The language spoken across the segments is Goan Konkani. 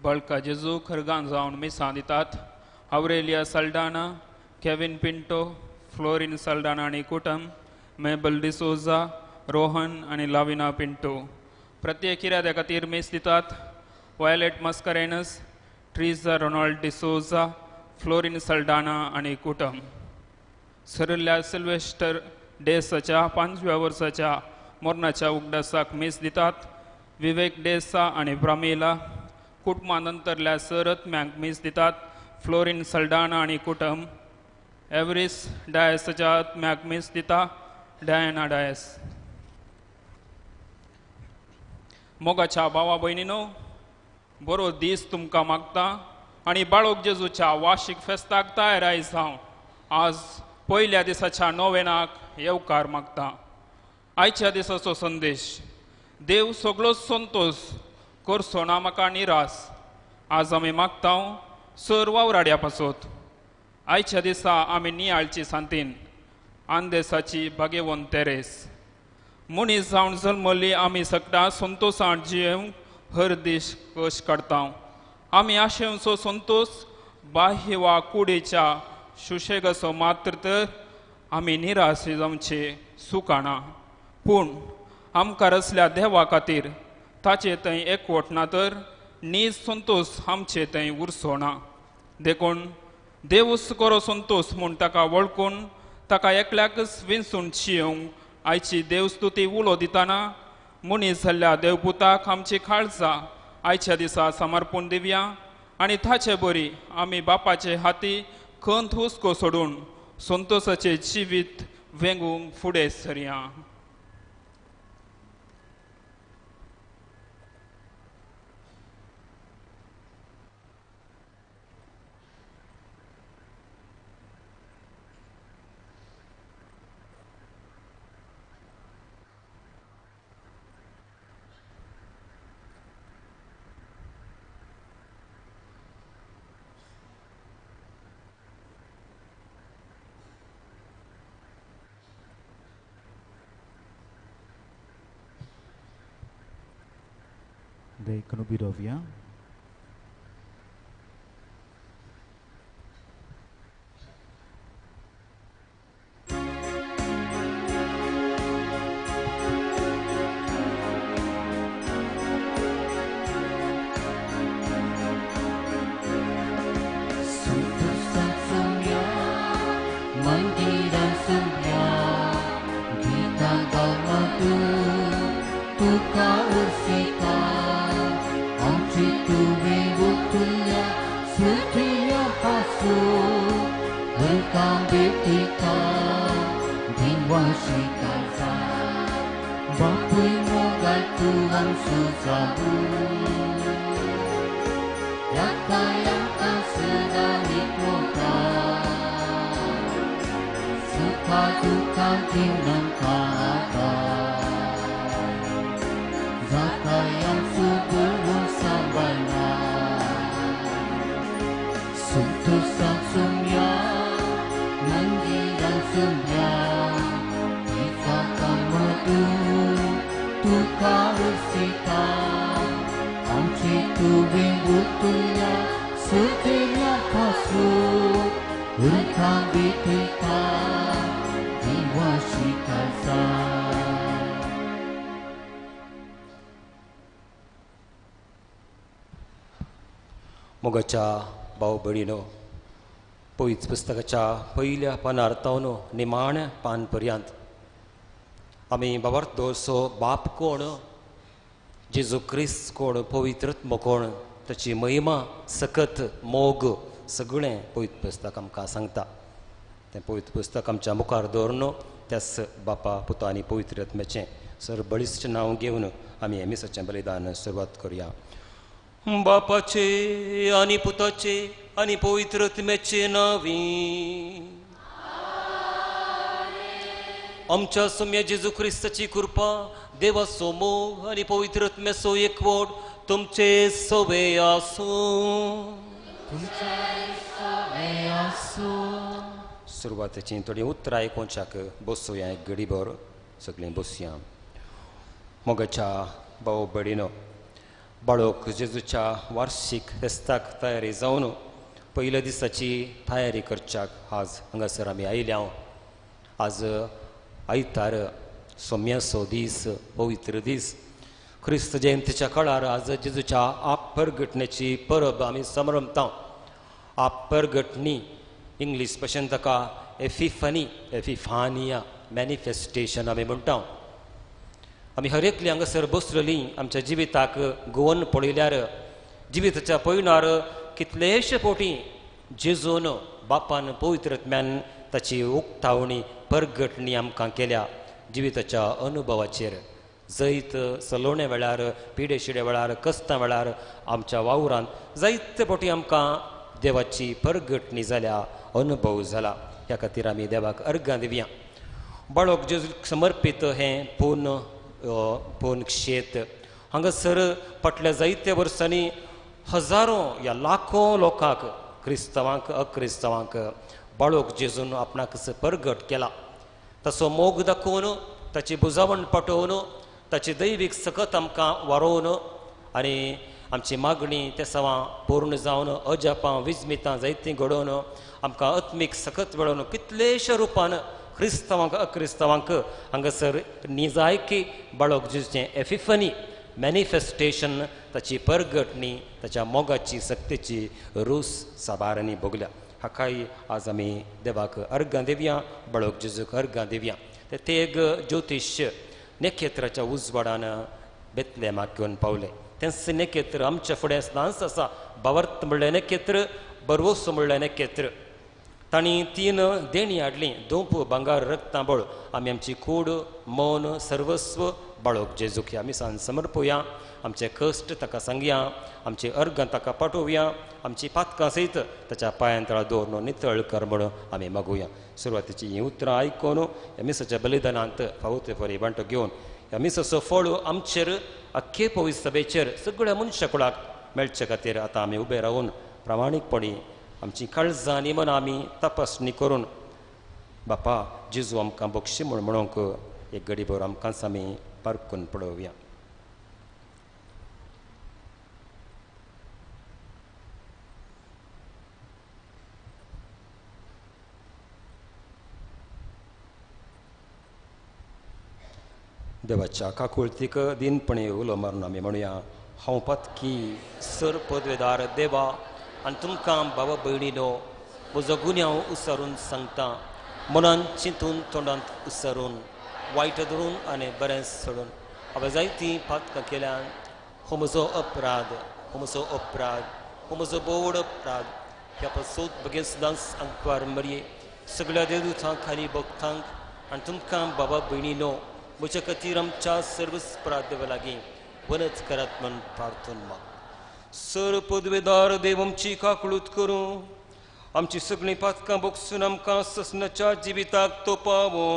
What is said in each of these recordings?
बळका जेजू खरगान जावन मिसां दितात Aurelia Saldanha, Kevin Pinto, Florin Saldanha आनी कुटम, मेबल डिसोजा, रोहन आनी लाविना पिंटो. प्रत्येक इराद्या खातीर मीस दितात Violet Mascarenhas, Teresa Ronald D'Souza, Florin Saldanha आनी कुटम. सरिल्ल्या सिल्वेस्टर डेसाच्या 5व्या वर्साच्या मरणाच्या उगडासाक मीस दितात विवेक डेसा आनी प्रमिला. कुटुंबा नंतरल्या सरत्म्यांक मीस दितात फ्लोरीन सल्डाना आनी कुटम. एवरीस डायसाच्या आत्म्याक मीस दिता डायना डायस. मोगाच्या भावा भयणीनो, बरो दीस तुमकां मागता आनी बाळोक जेजूच्या वार्षिक फेस्ताक तयार जावं आज पयल्या दिसाच्या नोवेनाक येवकार मागता. आयच्या दिसाचो संदेश, देव सगळोच संतोष करचो ना म्हाका निरास. आज आमी मागता सर वावराड्या पासत. आयच्या दिसा आमी नियाळची सांतीन आंदेसाची भागेवन तेरेस. मनीस जावन जल्मल्ली आमी सगळ्या संतोशान जियेवंक हर दीस कश काडटा. आमी आशेवचो संतोश बाह्य वा कुडीच्या सुशेगाचो मात्र तर आमी निराश जावचे सुकाना. पूण आमकां रचल्या देवा खातीर ताचे थंय एकवट ना तर नीज संतोश आमचे थंय उरचो ना. देखून देवूच करो संतोश म्हूण ताका वळखून ताका एकल्याकच विंचून शियोवंक आयची देवस्तुती उलो दितना मनीस जाल्ल्या देवपुताक आमची काळजां आयच्या दिसा समर्पूण दिवया आनी ताचे बरी आमी बापाचे हाती खंत हुस्को सोडून संतोशाचें जिवीत वेंगूंक फुडें सरया. Dejkonobirovia. मोगाच्या भाव भयणीनो, पवित्र पुस्तकाच्या पयल्या पानार तावन निमाण्या पान पर्यंत आमी बाबार्थ दवरचो बाप कोण, जेजू क्रिस्त कोण, पवित्र आत्मो कोण, ताची महिमा, सकत, मोग सगळें पवित्र पुस्तक आमकां सांगता. तें पवित्र पुस्तक आमच्या मुखार दवरून त्याच बापा, पुता आनी पवित्र आत्म्याचें सर बळिश्ट नांव घेवन आमी हें मिसाचें बलिदान सुरवात करुया. बापाचे आनी पुताचे आनी पवित्र आत्म्याचे नांवी आमच्या सोम्या जेजू क्रिस्ताची कृपा, देवाचो मोग आनी पवित्र आत्म्याचो एकवट तुमचे सवे आसूं. सुरवातेची थोडीं उतरां आयकुच्याक बसुया एक घडीभर सगळीं बसया. मोगाच्या भाव भयणीनो, बाळोक जेजूच्या वार्षीक फेस्ताक तयारी जावन पयल्या दिसाची तयारी करच्याक आज हांगासर आमी आयल्या. आज आयतार सोम्याचो दीस, पवित्र दीस. क्रिस्त जयंतीच्या काळार आज जेजूच्या आपरगटण्याची परब आमी समरमता. आपरगटणी इंग्लीश भाशेन ताका एफिफनी, एफिफानिया, मॅनिफेस्टेशन आमी म्हणटा. आमी हर एकली हांगासर बसलेली आमच्या जिविताक गोवन पळयल्यार जिविताच्या पयणार कितलेशे पोटी जेजून बापान पवित्रत्म्यान ताची उक्तावणी परगटणी आमकां केल्या. जिविताच्या अनुभवाचेर जैत सलोणे वेळार, पिडे शिडे वेळार, कस्तां वेळार आमच्या वावरान जायते पोटी आमकां देवाची परगटणी जाल्या, अनुभव जाला. ह्या खातीर आमी देवाक अर्गां दिवया. बाळोक जेजूक समर्पीत हें पूर्ण पूर्ण क्षेत्र हांगासर फाटल्या जायत्या वर्सांनी हजारो या लाखो लोकांक, क्रिस्तांवांक अक्रिस्तांवांक बाळोक जेजून आपणाक परगट केला. ताचो मोग दाखोवन, ताची बुजावण पाठोवन, ताची दैवीक सकत आमकां वारोवन आनी आमची मागणी ते सवां पूर्ण जावन अजापां विजमितां जायतीं घडोवन आमकां आत्मीक सकत मेळोवन कितलेशे रुपान क्रिस्तांवांक अक्रिस्तांवांक हांगासर निजायकी बाळोक जेजूचें एफिफनी मॅनिफेस्टेशन, ताची परगटणी, ताच्या मोगाची सक्तीची रूस साबारांनी भोगल्या. हाकाय आज आमी देवाक अर्गां दिवया, बाळोक जेजूक अर्गां दिवया. ते तेग ज्योतिश नखेत्राच्या उजवाडान बेतलेमाक घेवन पावले. तेंच नखेत्र आमच्या फुडें सदांच आसा. भावार्थ म्हणलें नखेत्र, बरवसो म्हणलें नखेत्र. तांणी तीन देणी हाडलीं, दोंप, भांगर, रक्तांबळ. आमी आमची कूड, मन, सर्वस्व बाळोक जेजूक ह्या मिसान समर्पुया. आमचे कश्ट ताका सांगया, आमची अर्गां ताका पाठोवया, आमची पातकां सयत ताच्या पांयां तळा दवरून नितळ कर म्हणून आमी मागुया. सुरवातीची हीं उतरां आयकून ह्या मिसाच्या बलिदानांत फावो ते फारी वांटो घेवन ह्या मिसाचो फळ आमचेर, अख्खे पवित्र सभेचेर, सगळ्या मनशा कुळाक मेळचे खातीर आतां आमी उबे रावून प्रामाणीकपणी आमची काळजां आनी मनां आमी तपासणी करून बापा जेजू आमकां बक्षी म्हूण म्हणूंक एक गडीभर आमकांच आमी पारखून पळोवया. देवाच्या काकुळतीक दिनपणे उलो मारून आमी म्हणुया, हांव पातकी सर पदवेदार देवा आनी तुमकां बाबा भयणीनो म्हजो गुन्यांव उसारून सांगता. मनान चिंतून, तोंडांत उसारून, वायट धरून आनी बरें सोडून हांवें जायतीं पातकां केल्यान. हो म्हजो अपराध, हो म्हजो अपराध, हो म्हजो बोवड अपराध. ह्या पासत बगेन सदांच आंकवार मरये सगळ्या देवदूतांक खाली भक्तांक आनी तुमकां बाबा भयणीनो म्हज्या खातीर आमच्या सर्वस्पराध देवा लागीं वनच करात म्हूण प्रार्थन माग. सर पदवेदार देव आमची काकळूत करूं, आमची सगळीं पातकां बोगसून आमकां ससनाच्या जिविताक तो पावो.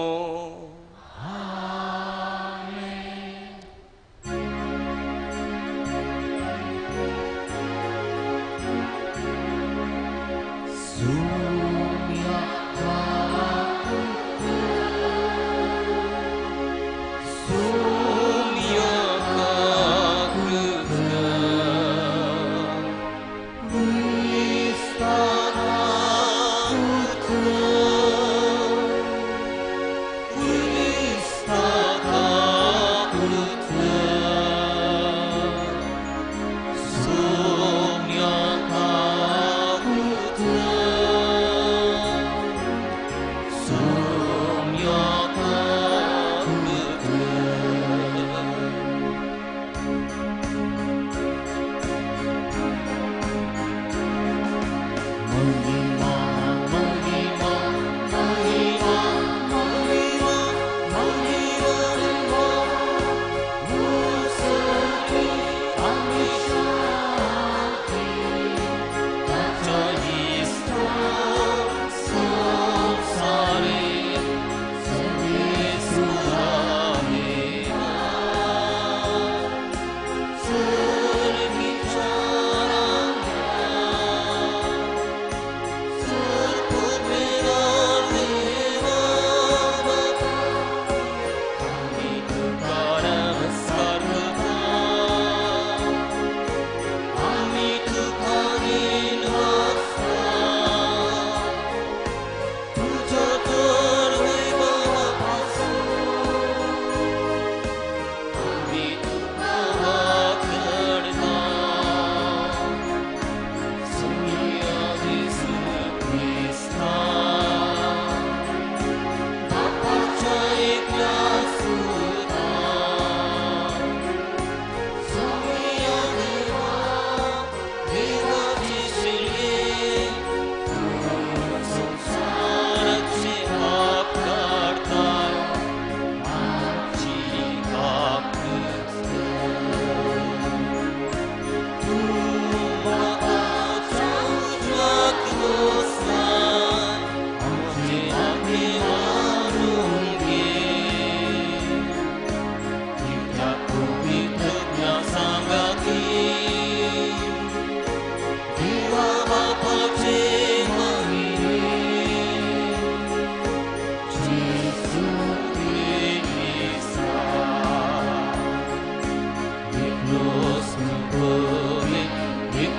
Stop.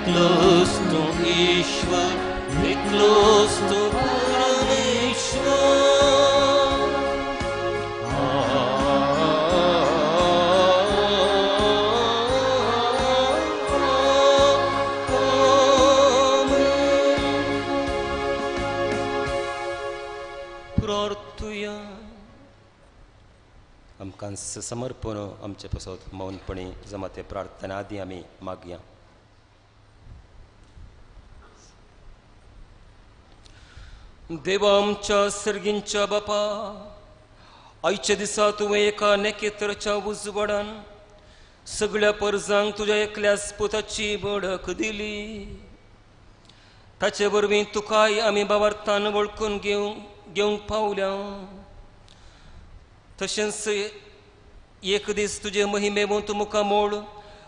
एकलोच तूं ईश्वर, एकलोच तूं परमेश्वर. प्रार्थुया. आमकां समर्पण आमचे पासत मौनपणी जमाते प्रार्थना आदी आमी मागया. देवा आमच्या सर्गींच्या बापा, आयच्या दिसा तुवें एका नेकेत्राच्या उजवाडान सगळ्या परजांक तुज्या एकल्याच पुताची वळख दिली. ताचे वरवीं तुकाय आमी बाबार्थान वळखून घेवंक पावल्या. तशेंच एक दीस तुजे महिमेवंत मुखामोळ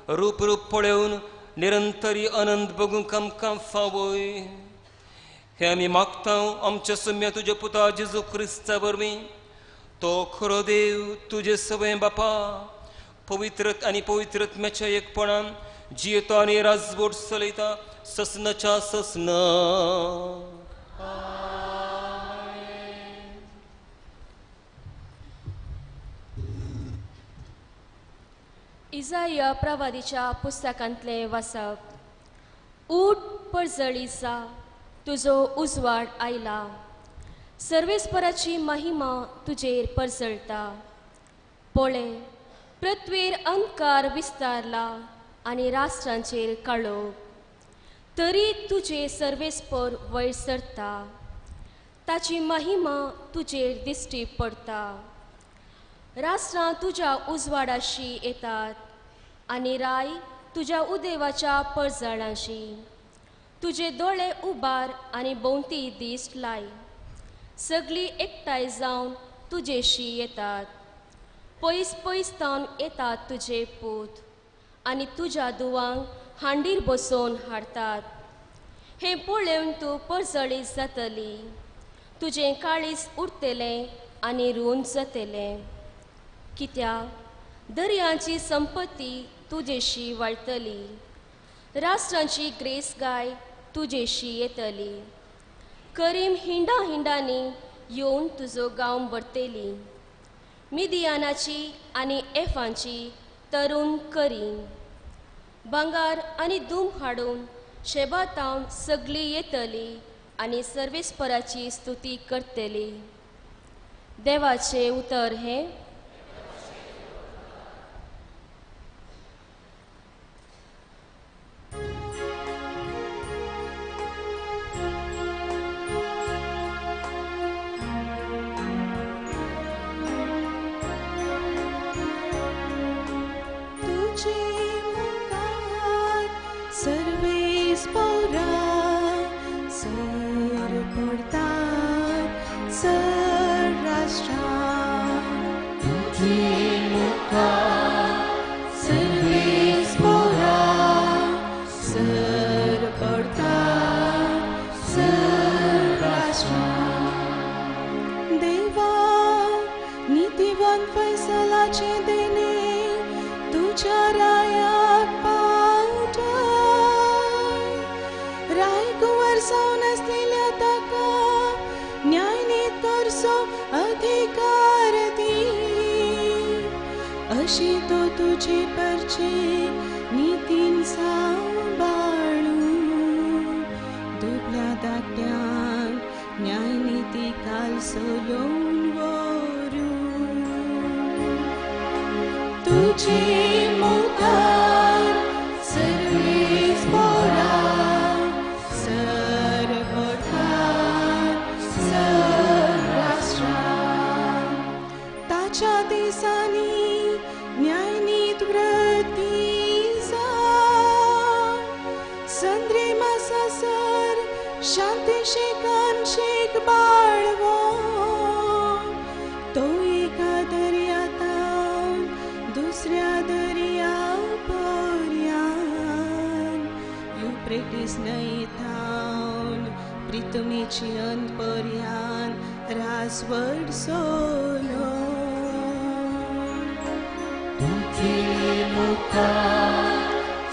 रूप रूप पळोवन निरंतरी आनंद बघूंक आमकां फावय. हे आमी मागता आमच्या सुम्या तुज्या पुता जेजू क्रिस्ता वरवीं. तो खरो देव तुजे सवय बापा पवित्र आनी पवित्रत्म्याच्या एकपणान जियेता आनी राजवट चलयता ससनाच्या ससना. इजाया प्रवादीच्या पुस्तकांतलें वाचप. ऊठ परजळी जा, तुजो उजवाड आयला, सर्वेस्पराची महिमा तुजेर परजळटा. पळय, पृथ्वीर अंधकार विस्तारला आनी राष्ट्रांचेर काळोख, तरी तुजे सर्वेस्पर वयर सरता, ताची महिमा तुजेर दिश्टी पडटा. राष्ट्रां तुज्या उजवाडाशी येतात आनी राय तुज्या उदेवाच्या परजळाशी. तुजे दोळे उबार आनी भोंवती दिश्ट लाय, सगळीं एकठांय जावन तुजेशी येतात. पयस पयस तावन येतात तुजे पूत आनी तुज्या दुवांक हांडीर बसोवन हाडटात. हें पळोवन तूं परजळीत जातली, तुजें काळीज उरतलें आनी रूंद जातलें. कित्याक दर्यांची संपत्ती तुजेशी वाळटली, राष्ट्रांची ग्रेस गाय तुजेशी येतली. करीम हिंडा हिंडांनी येवन तुजो गांव भरतली. मिदियानाची आनी एफांची तरुण करीम भांगार आनी धूम हाडून शेबातावन सगळी येतली आनी सर्वेस्पराची स्तुती करतली. देवाचें उतर हें.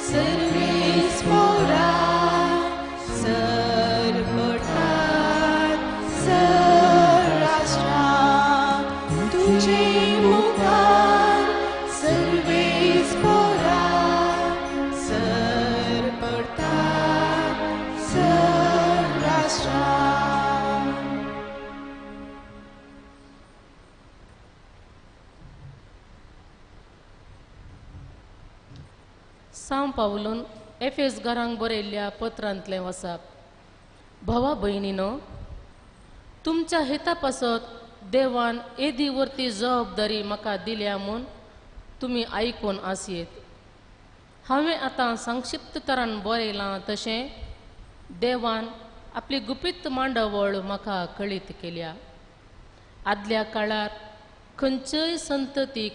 सर्वेस्पोरा. सांव पावलून एफेस घरांक बरयल्ल्या पत्रांतलें वसाप. भावा भयणीनो, तुमच्या हिता पासत देवान येदी वरती जबाबदारी म्हाका दिल्या म्हूण तुमी आयकून आसयेत. हांवें आतां संक्षिप्त तरान बरयलां तशें देवान आपली गुपीत मांडावळ म्हाका कळीत केल्या. आदल्या काळार खंयच्याय संततीक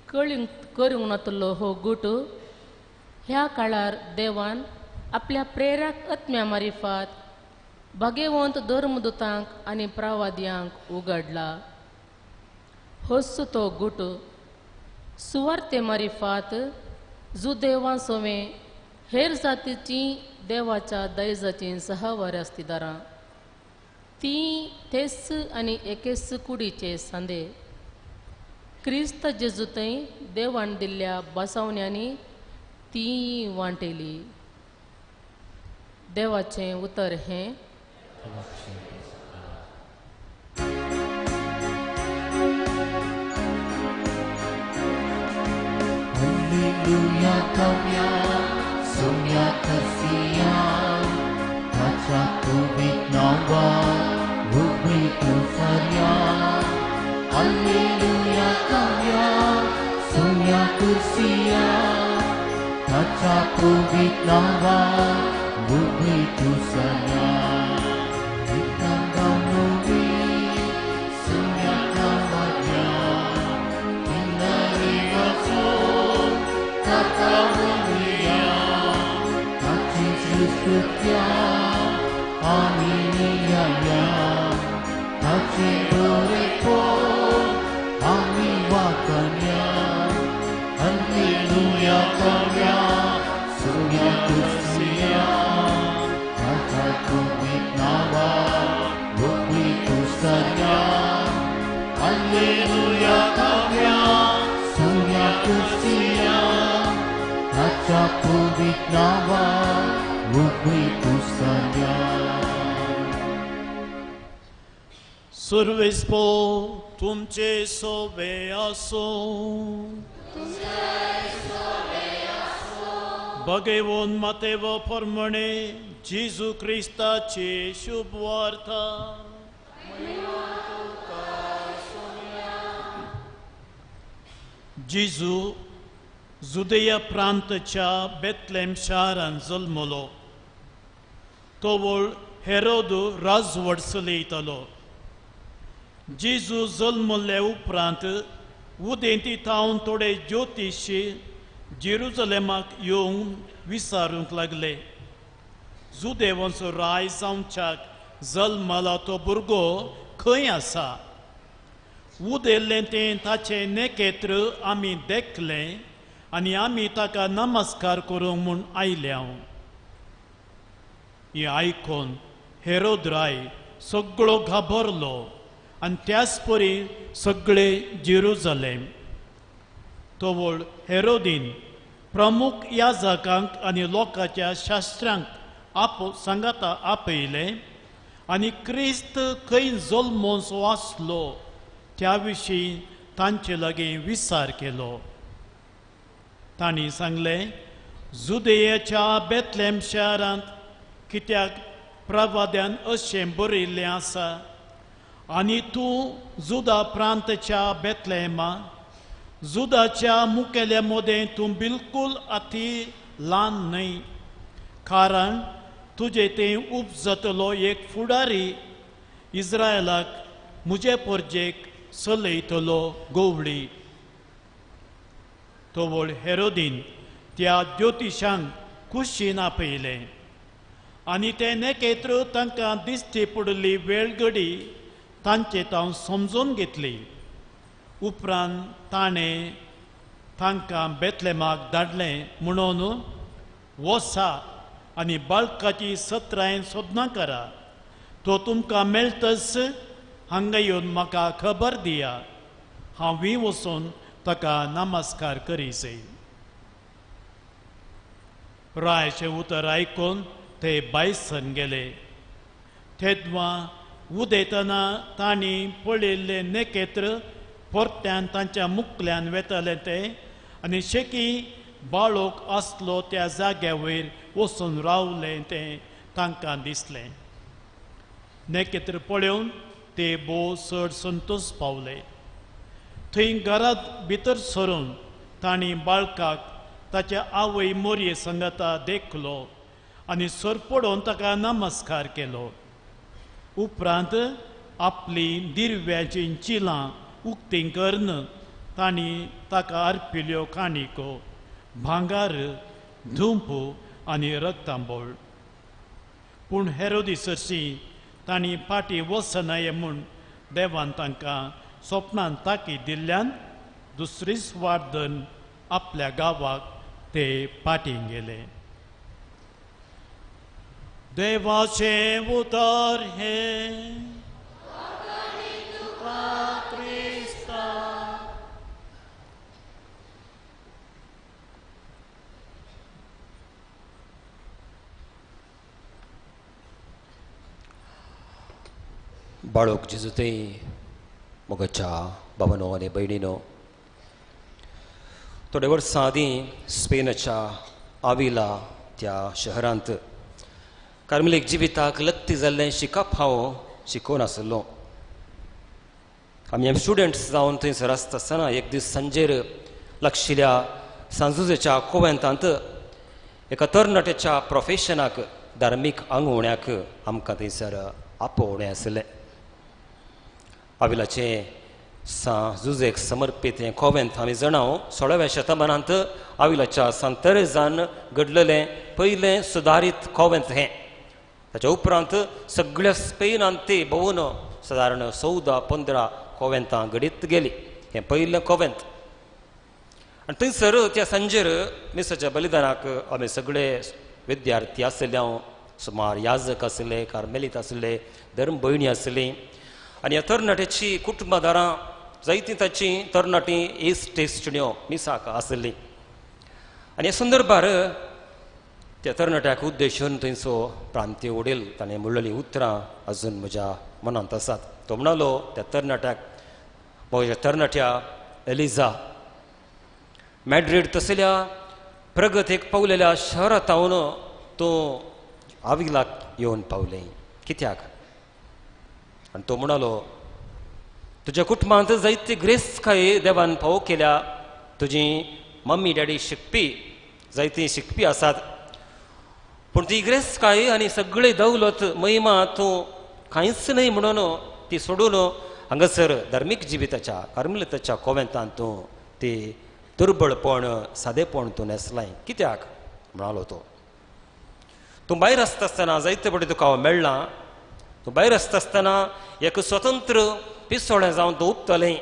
कळींक करूंक नातलो हो गुट ह्या काळार देवान आपल्या प्रेरक आत्म्या मारिफात भागेवंत धर्मदूतांक आनी प्रवाद्यांक उगडला. होच तो गुट सुवार्ते मारिफात जुदेवा सोवें हेर जातीची देवाच्या दैजाची सहवारस्तीदारां ती तेच आनी एकेच कुडीचे सांदे क्रिस्त जेजू थंय देवान दिल्ल्या बसावण्यांनी ती वांटेली. देवाचें उतर हें. Alleluia kavya Sumya kasiya Tacha kubit nawa Rubri kusarya Alleluia kavya Sumya kusiya Tacha kubit nawa Rubri kusarya Itanggamuwi Sumya kavya Inariwaso Kakawuya Kachisrutya Aminiyaya Kachidoreko Amiwakanya Alleluia kavya Sumya kusiya Kachakubitnawa Rupikusanya Alleluia kavya Sumya kusiya Kachakubitnawa Rupikusanya. सुर्वेस्पो तुमचे सोबे आसो. भगेवन मातेव परमणे जेजू क्रिस्ताची शुभ वार्ता. जेजू जुदेया प्रांतच्या बेतलेम शारांत जल्मलो. तोवळ हेरोद राजवट चलयतालो. जेजू जल्मल्ले उपरांत उदेंती थावन थोडे ज्योतिशी जेरुजलेमाक येवंक विचारूंक लागले, जुदेवांचो राय जावच्याक जल्मला तो भुरगो खंय आसा? उदेल्लें तें ताचें नेकेत्र आमी देखलें आनी आमी ताका नमस्कार करूंक म्हूण आयल्या. हें आयकून हेरोद राय सगळो घाबरलो आनी त्याच परी सगळे जेरुजलेम. तोवळ हेरोदीन प्रमुख याजकांक आनी लोकांच्या शास्त्रांक सांगाता आपयलें आनी क्रिस्त खंय जल्मोसो आसलो त्या विशीं तांचे लागीं विचार केलो. तांणी सांगलें, जुदेयाच्या बेतलेम शारांत, कित्याक प्रवाद्यान अशें बरयिल्लें आसा, आनी तूं जुदा प्रांतच्या बेतलेमा जुदाच्या मुखेल्या मदें तूं बिलकूल अती ल्हान न्हय, कारण तुजे तें उपजतलो एक फुडारी इस्रायलाक म्हजे परजेक चलयतलो गोवळी. तोवळ हेरोदीन त्या ज्योतिशांक कुशीन आपयलें आनी तें नेकेत्र तांकां दिश्टी पडिल्ली वेळगडी तांचे तांव समजून घेतली. उपरांत ताणें तांकां बेतलेमाक धाडलें म्हणून वसा आनी बाळकाची सत्रायन सोदना करा, तो तुमकां मेळटच हांगा येवन म्हाका खबर दिया, हांवूय वचून ताका नमस्कार करीसे. रायाचें उतर आयकून ते बायसन गेले. तेदवा उदेतना तांणी पळयल्लें नेकेत्र परत्यान तांच्या मुखल्यान वेतालें तें आनी शेकी बाळोक आसलो त्या जाग्या वयर वचून रावलें तें तांकां दिसलें. नखेत्र पळोवन ते भोव चड संतोश पावले. थंय घरांत भितर सरून तांणी बाळकाक ताच्या आवय मोरये संगता देखलो आनी सरपडोवन ताका नमस्कार केलो. उपरांत आपली दिरव्याचीं चिलां उक्तीं करून तांणी ताका अर्पिल्यो काणिको, भांगार, धुंप आनी रक्तांबोळ. पूण हेरोदी सरशी तांणी फाटीं वचनाये म्हूण देवान तांकां स्वप्नान ताकीद दिल्ल्यान दुसरीच वाट धरून आपल्या गांवाक ते फाटीं गेले. देवाचें उतर हें. बाळोक जेजूतय मोगाच्या बाबानो आनी भयणीनो, थोडे वर्सां आदीं स्पेनाच्या आविला त्या शहरांत कार्मेलीक जिविताक लत्ती जाल्लें शिकप हांव शिकोवन आसलो. आमी स्टुडंट्स जावन थंयसर आसता आसतना एक दीस सांजेर लागशिल्ल्या सांजुजेच्या कोवेंतांत एका तरणाट्याच्या प्रोफेशनाक धार्मीक आंगवण्याक आमकां थंयसर आपोवणें आसलें. आविलाचें सां जुजेक समर्पीत हें कोवेंत आमी जाणाव 16व्या शतमानांत आविलाच्या सांत तेरेजान घडलेलें पयलें सुदारीत कोवेंत हें. ताच्या उपरांत सगळ्या स्पेनांत ते भोंवून सादारण 14-15 कोवेंतां घडीत गेली. हें पयलें कोवेंत. आनी थंयसर त्या सांजेर मिसाच्या बलिदानाक आमी सगळे विद्यार्थी आसले, हांव सुमार याजक आसले, कार्मेलीत आसले, धर्म भयणी आसली आनी ह्या तरणाट्याची कुटुंबादारां जायतीं ताचीं तरणाटीं इस्ट इश्टिण्यो मिसाक आसली. आनी ह्या संदर्भार त्या तरणाट्याक उद्देशून थंयचो प्रांतीय वडील ताणें म्हणलेलीं उतरां अजून म्हज्या मनांत आसात. तो म्हणालो त्या तरणाट्याक, म्हज्या तरणाट्या एलिजा, मॅड्रीड तसल्या प्रगतीक पावलेल्या शहरांत हांव तूं आविलाक येवन पावलें कित्याक? आनी तो म्हणालो, तुज्या कुटुंबांत जायती ग्रेस्तकाय देवान फावो केल्या, तुजी मम्मी डॅडी शिकपी जायती शिकपी आसात, पूण ती ग्रेस्तकाय आनी सगळी दौलत महिमा तूं कांयच न्हय म्हणून ती सोडून हांगासर धार्मीक जिविताच्या कार्मेलिताच्या कोवेंतांत तूं ती दुर्बळपण सादेपण तूं न्हेसलाय कित्याक? म्हणालो तो. तूं भायर आसता आसतना जायते फावटी तुका हांव मेळ्ळां, तूं भायर आसता आसतना एक स्वतंत्र पिसोळें जावन तूं उबतलें.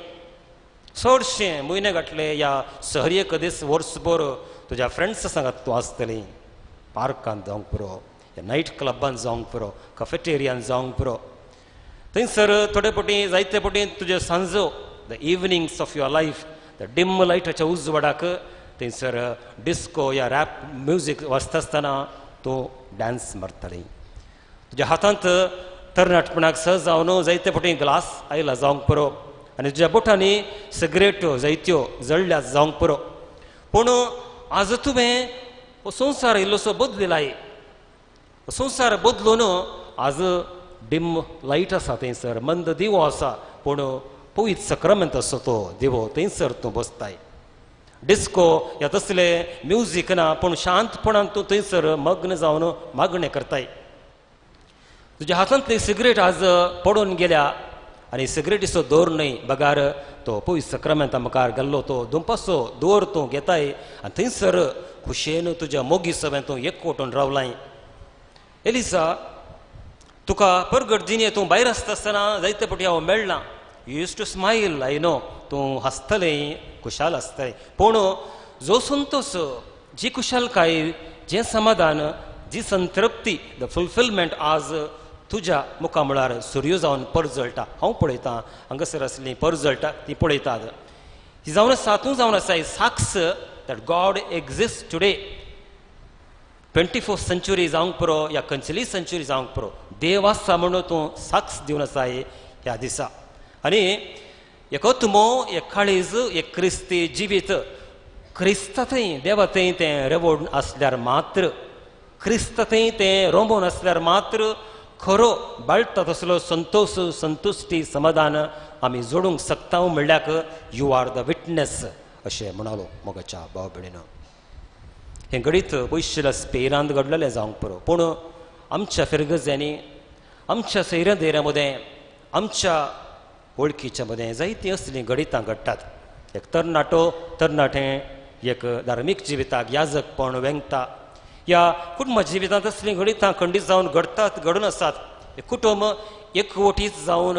चडशें म्हयने घातले ह्या सहरी एक दीस वर्सभर तुज्या फ्रेंड्स सांगात तूं आसतलें, पार्कांत जावंक पुरो, ह्या नायट क्लबांत जावंक पुरो, कफेटेरियांत जावंक पुरो. थंयसर थोडे फावटी जायते फावटी तुज्यो सांजो, the evenings of your life, the dim लायटाच्या उजवाडाक थंयसर डिस्को या रॅप म्युजीक वाजता आसतना तूं डांस मारतलें. तुज्या हातांत तरणाटपणाक सहज जावन जायते फावटी ग्लास आयला जावंक पुरो आनी तुज्या बोटांनी सिगरेट्यो जायत्यो जळ्ळ्यात जावंक पुरो, पूण आज तुवें हो संवसार इल्लोसो बदलिलाय. संवसार बदलून आज डिम लायट आसा थंयसर, मंद दिवो आसा, पूण पवित्र सक्रामेंत आसो तो दिवो थंयसर तूं बसताय. डिस्को ह्या तसलें म्युजीक ना, पूण शांतपणान तूं थंयसर मग्न जावन मागणें करताय. तुज्या हातांतली सिगरेट आज पडून गेल्या आनी सिगरेटीचो दोर न्हय बगार तो पवित्र सक्रामेंता मुखार गेल्लो तो दुंपाचो दोर तूं घेताय आनी थंयसर खुशयेन तुज्या मोगी सवें तूं एकवटून रावलाय. एलिसा, तुका परगट जिणे तूं भायर आसता आसतना जायते फावटी हांव मेळ्ळां. You use to smile, I know, तूं हांसतलें, खुशाल आसतलें, पूण जो संतोश, जी खुशालकाय, जें समाधान, जी संतृप्ती, the fulfilment आज तुज्या मुखा म्हळ्यार सुर्यो जावन परजळटा. हांव पळयतां हांगासर आसलीं परजळटा ती पळयतात. ही जावन आसा, तूं जावन आसा ही साक्ष that God exist today. 24th century जावंक पुरो या खंयचेली सेंच्युरी जावंक पुरो, देव आसा म्हणून तूं साक्ष दिवन आसा ह्या दिसा. आनी एक आत्मो, एक काळीज, एक क्रिस्ती जिवीत क्रिस्ता थंय देवा थंय तें रेवोड आसल्यार मात्र, क्रिस्ता थंय तें रोमोन आसल्यार मात्र खरो बाळटा तसलो संतोश, संतुश्टी, समाधान आमी जोडूंक शकता म्हणल्याक you are the witness अशें म्हणालो मोगाच्या भाव भयणीनो. हें घडीत पयशिल्ल्या स्पेनांत घडलेलें जावंक पुरो, पूण आमच्या फिरगजांनी, आमच्या सैऱ्या धैर्या मदें, आमच्या वळखीच्या मदें जायतीं असलीं घडितां घडटात. एक तरणाटो तरणाटें एक धार्मीक जिविताक याजकपण वेंगता. ह्या कुटुंब जिवितांत असलीं घडितां खंडीत जावन घडटात, घडून आसात. कुटुंब एकवटीत जावन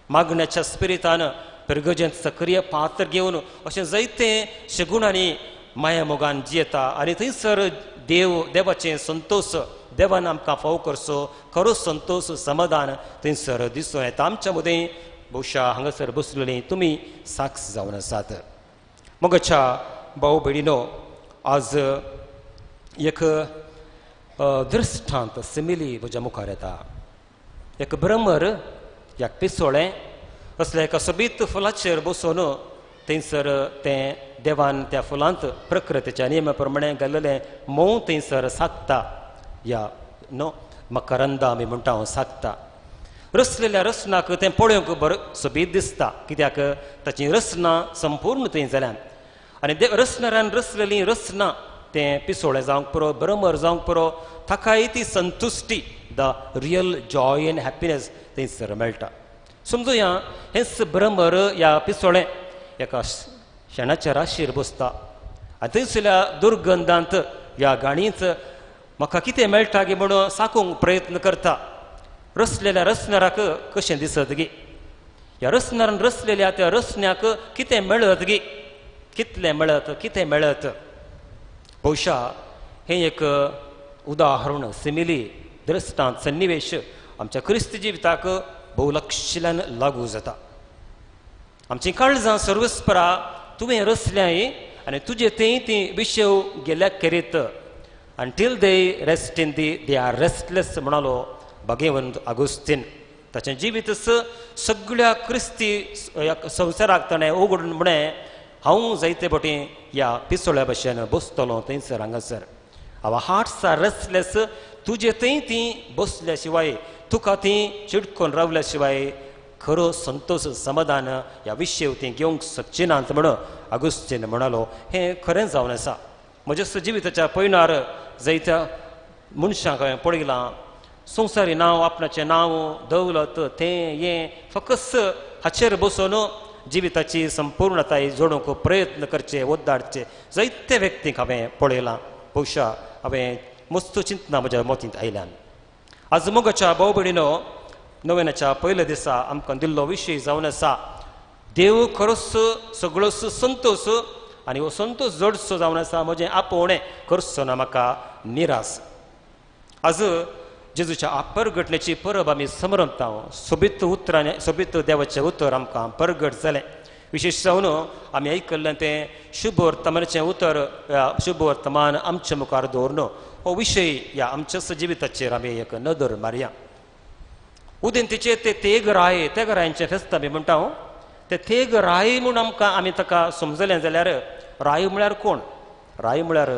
मागण्याच्या स्पिरितान पिरगजेंत सक्रीय पात्र घेवन अशें जायते शगुणांनी माया मोगान जियेता आनी थंयसर देव देवाचें संतोश, देवान आमकां फाव करचो खरो संतोश समाधान थंयसर दिसून येता. आमच्या मदें बहुशा हांगासर बसलेलीं तुमी साक्ष जावन आसात. मोगाच्या भाव भयणीनो, आज एक दृश्टांत सिमिली म्हज्या मुखार येता. एक भ्रमर एक पिसोळें असल्या एका सोबीत फुलाचेर बसून थंयसर तें देवान त्या फुलांत प्रकृतीच्या नियमा प्रमाणें घाल्लेलें म्होंव थंयसर साकता, या न्हू मकरंदा आमी म्हणटा हांव साकता. रसलेल्या रसनाक तें पळोवंक बरें सोबीत दिसता, कित्याक ताची रसना संपूर्ण थंय जाल्यान आनी रसणारान रसलेली रसना तें पिसोळें जावंक पुरो, भ्रमर जावंक पुरो, ताकाय ती संतुश्टी, the real joy and happiness थंयसर मेळटा. समजुया हेंच भ्रमर ह्या पिसोळें एका शेणाच्या राशीर बसता आनी थंयसरल्या दुर्गंधांत ह्या गाणींत म्हाका कितें मेळटा गी म्हणून साकूंक प्रयत्न करता. रसलेल्या रसणाराक कशें दिसत गी, ह्या रसणारान रसलेल्या त्या रसण्याक कितें मेळत गी, कितलें मेळत, कितें मेळत. बहुशा हें एक उदाहरण, सिमिली, दृश्टांत, सन्निवेश आमच्या क्रिस्ती जिविताक भोवलक्षल्यान लागू जाता. आमचीं काळजां सर्वस्परा तुवें रसल्याय आनी तुजे थंय ती विशेव गेल्या खेरीत until they rest in thee they are restless म्हणालो भगेवंत आगुस्तीन. ताचें जिवीत सगळ्या क्रिस्ती संवसाराक ताणें उगडून म्हणें, हांव जायते फावटी ह्या पिसोळ्या भशेन बसतलो थंयसर हांगासर. आवर हार्ट्स are restless, तुजे थंय ती बसल्या शिवाय, तुका ती चिटकोन रावल्या शिवाय खरो संतोश समाधान ह्या विशय ती घेवंक शकची नात म्हणून आगुस्तीन म्हणालो. हें खरें जावन आसा. म्हज्या जिविताच्या पयणार जायत्या मनशांक हांवें पळयलां, संवसारी नांव, आपणाचें नांव, दौलत, तें हें फकत हाचेर बसून जिविताची संपूर्णताय जोडूंक प्रयत्न करचे, ओद्दाडचे जायते व्यक्तींक हांवें पळयलां. बहुशा हांवें मस्त चिंतना म्हज्या मतींत आयल्यान. आज मोगाच्या भाव भयणीनो, नव्याच्या पयल्या दिसा आमकां दिल्लो विशय जावन आसा देव खरोच सगळोच संतोश आनी हो संतोश जोडचो जावन आसा म्हजें आपोवणें करचो ना म्हाका निरास. आज जेजूच्या परगटण्याची परब आमी समरमता. सोबीत उतरांनी सोबीत देवाचें उतर आमकां परगट जालें. विशेश जावन आमी आयकल्लें तें शुभ वर्तमानाचें उतर, शुभ वर्तमान आमच्या मुखार दवरून हो विशय ह्या आमच्या जिविताचेर आमी एक नदर मारया. उदेंतीचे ते तेग राय, तेग रायांचें फेस्त आमी म्हणटा. ते तेग राय म्हूण आमकां आमी ताका समजलें जाल्यार राय म्हळ्यार कोण? राय म्हळ्यार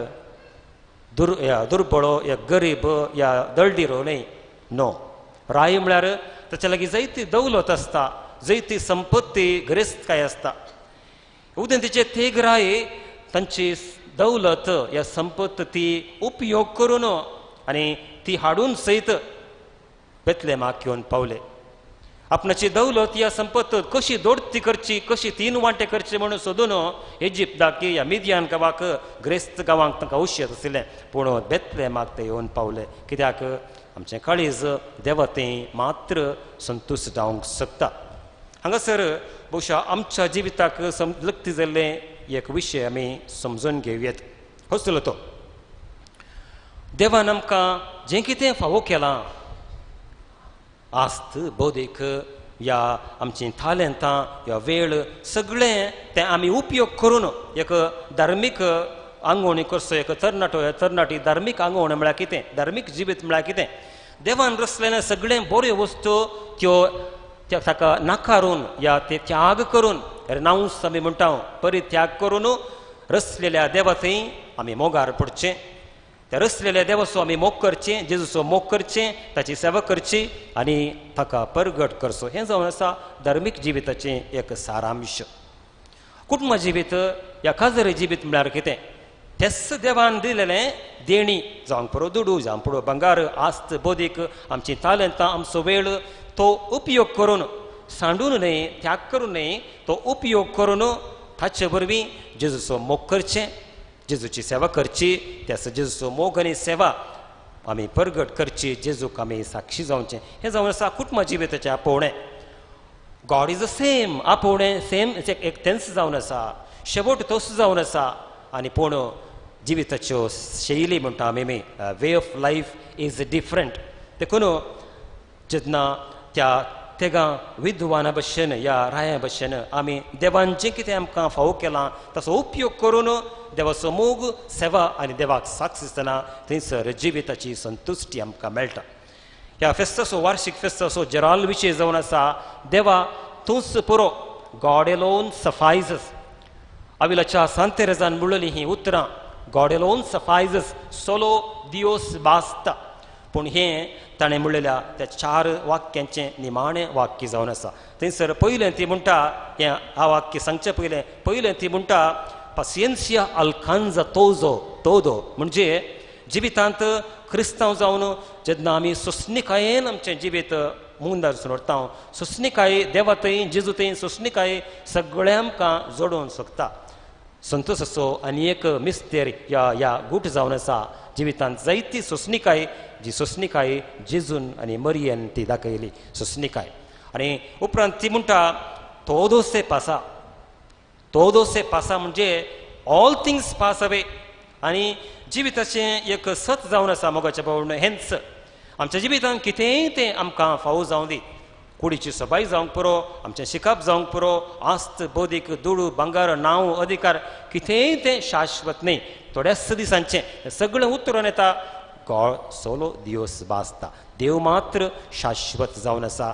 दुर्बळो या गरीब या दळडिरो न्हय, नो. राय म्हळ्यार ताच्या लागीं जायती दौलत आसता, जायती संपत्ती, गिरेस्तकाय आसता. उदेंतीचे तेग राय तांची दौलत या संपत्त ती उपयोग करून आनी ती हाडून सयत बेतलेमाक येवन पावले. आपणाची दौलत या संपत्त कशी दोडती करची, कशी तीन वांटे करचे म्हणून सोदून इजिप्ताक या मिदियान गांवाक, ग्रेस्त गांवांक तांकां औशेत आशिल्लें, पूण बेतलेमाक ते येवन पावले. कित्याक आमचें काळीज देवतें मात्र संतुश्ट जावंक शकता. हांगासर बहुशा आमच्या जिविताक लक्ती जाल्लें एक विशय आमी समजून घेवयेत. हसलो तो देवान आमकां जें कितें फावो केलां, आस्त, बौद्धीक या आमचीं थालेंतां या वेळ, सगळें तें आमी उपयोग करून एक धार्मीक आंगवणी करचो. एक तरणाटो या तरणाटी धार्मीक आंगवण म्हळ्यार कितें, धार्मीक जिवीत म्हळ्यार कितें, देवान रचलेलें सगळें बऱ्यो वस्तू त्यो ताका नाकारून या ते त्याग करून, रेनावंस आमी म्हणटा, परित्याग करून रसलेल्या देवा थंय आमी मोगार पडचें, त्या रसलेल्या देवाचो आमी मोग करचें, जेजूचो मोग करचें, ताची सेवा करची आनी ताका परगट करचो. हें जावन आसा धार्मीक जिविताचें एक सारांश. कुटुंब जिवीत या काजरी जिवीत म्हळ्यार कितें? तेच देवान दिलेलें देणी, जावंक पुरो दुडू, जावंक पुरो बंगार, आस्त, बोदीक, आमची तालेंतां, आमचो वेळ, तो उपयोग करून सांडून न्हय, त्याग करून न्हय, तो उपयोग करून ताचे वरवीं जेजूचो मोग करचें, जेजूची सेवा करची, त्याच जेजूचो मोग आनी सेवा आमी परगट करची, जेजूक आमी साक्षी जावचें. हें जावन आसा कुटुंब जिविताचें आपोवणें. गॉड is the same, आपोवणें सेम एक तेंच जावन आसा, शेवट तोच जावन आसा. आनी पूण जिविताच्यो शैली म्हणटा आमी, way of life is different. देखून जेन्ना त्या तेगां विद्वाना भशेन या राया भशेन आमी देवान जें कितें आमकां फावो केलां ताचो उपयोग करून देवाचो मोग, सेवा आनी देवाक साक्ष दिसतना थंयसर जिविताची संतुश्टी आमकां मेळटा. ह्या फेस्ताचो, वार्षीक फेस्ताचो जेराल विशय जावन आसा देवा तूंच पुरो, गॉड एलोन सफायजस. आविलाच्या सांतेरेजान म्हणलेलीं हीं उतरां, गॉड एलोन सफायजस, सोलो दियोस बास्ता. पूण हें ताणें म्हणलेल्या त्या चार वाक्यांचें निमाणें वाक्य जावन आसा. थंयसर पयलें ती म्हणटा, हें हा वाक्य सांगचें पयलें, पयलें ती म्हणटा पासियेन्सिया अल्कांजा तोजो तोदो, म्हणजे जिवितांत क्रिस्तांव जावन जेन्ना आमी सोंसणीकायेन आमचें जिवीत मुंदार व्हरता, सोंसणीकाय देवा थंय, जेजू थंय, सोंसणीकाय सगळें आमकां जोडूंक शकता. संतोषाचो आनी एक मिस्तेर ह्या ह्या गूट जावन आसा. जिवितांत जायती सोंसणीकाय, जी सोंसणीकाय जेजून आनी मरियन ती दाखयली सोंसणीकाय. आनी उपरांत ती म्हणटा todo se pasa, todo se pasa म्हणजे ऑल थिंग्स पास अवे. आनी जिविताचें एक सत जावन आसा मोगाच्या भावण, हेंच आमच्या जिवितांत कितेंय तें आमकां फावो जावं दी, कुडीची सबाय जावंक पुरो, आमचें शिकप जावंक पुरो, आस्त, बोदीक, दुडू, भांगर, नांव, अधिकार, कितेंय तें शाश्वत न्हय, थोड्याच दिसांचें सगळें उतरून येता. गॉड सोलो दियोस बासता, देव मात्र शाश्वत जावन आसा.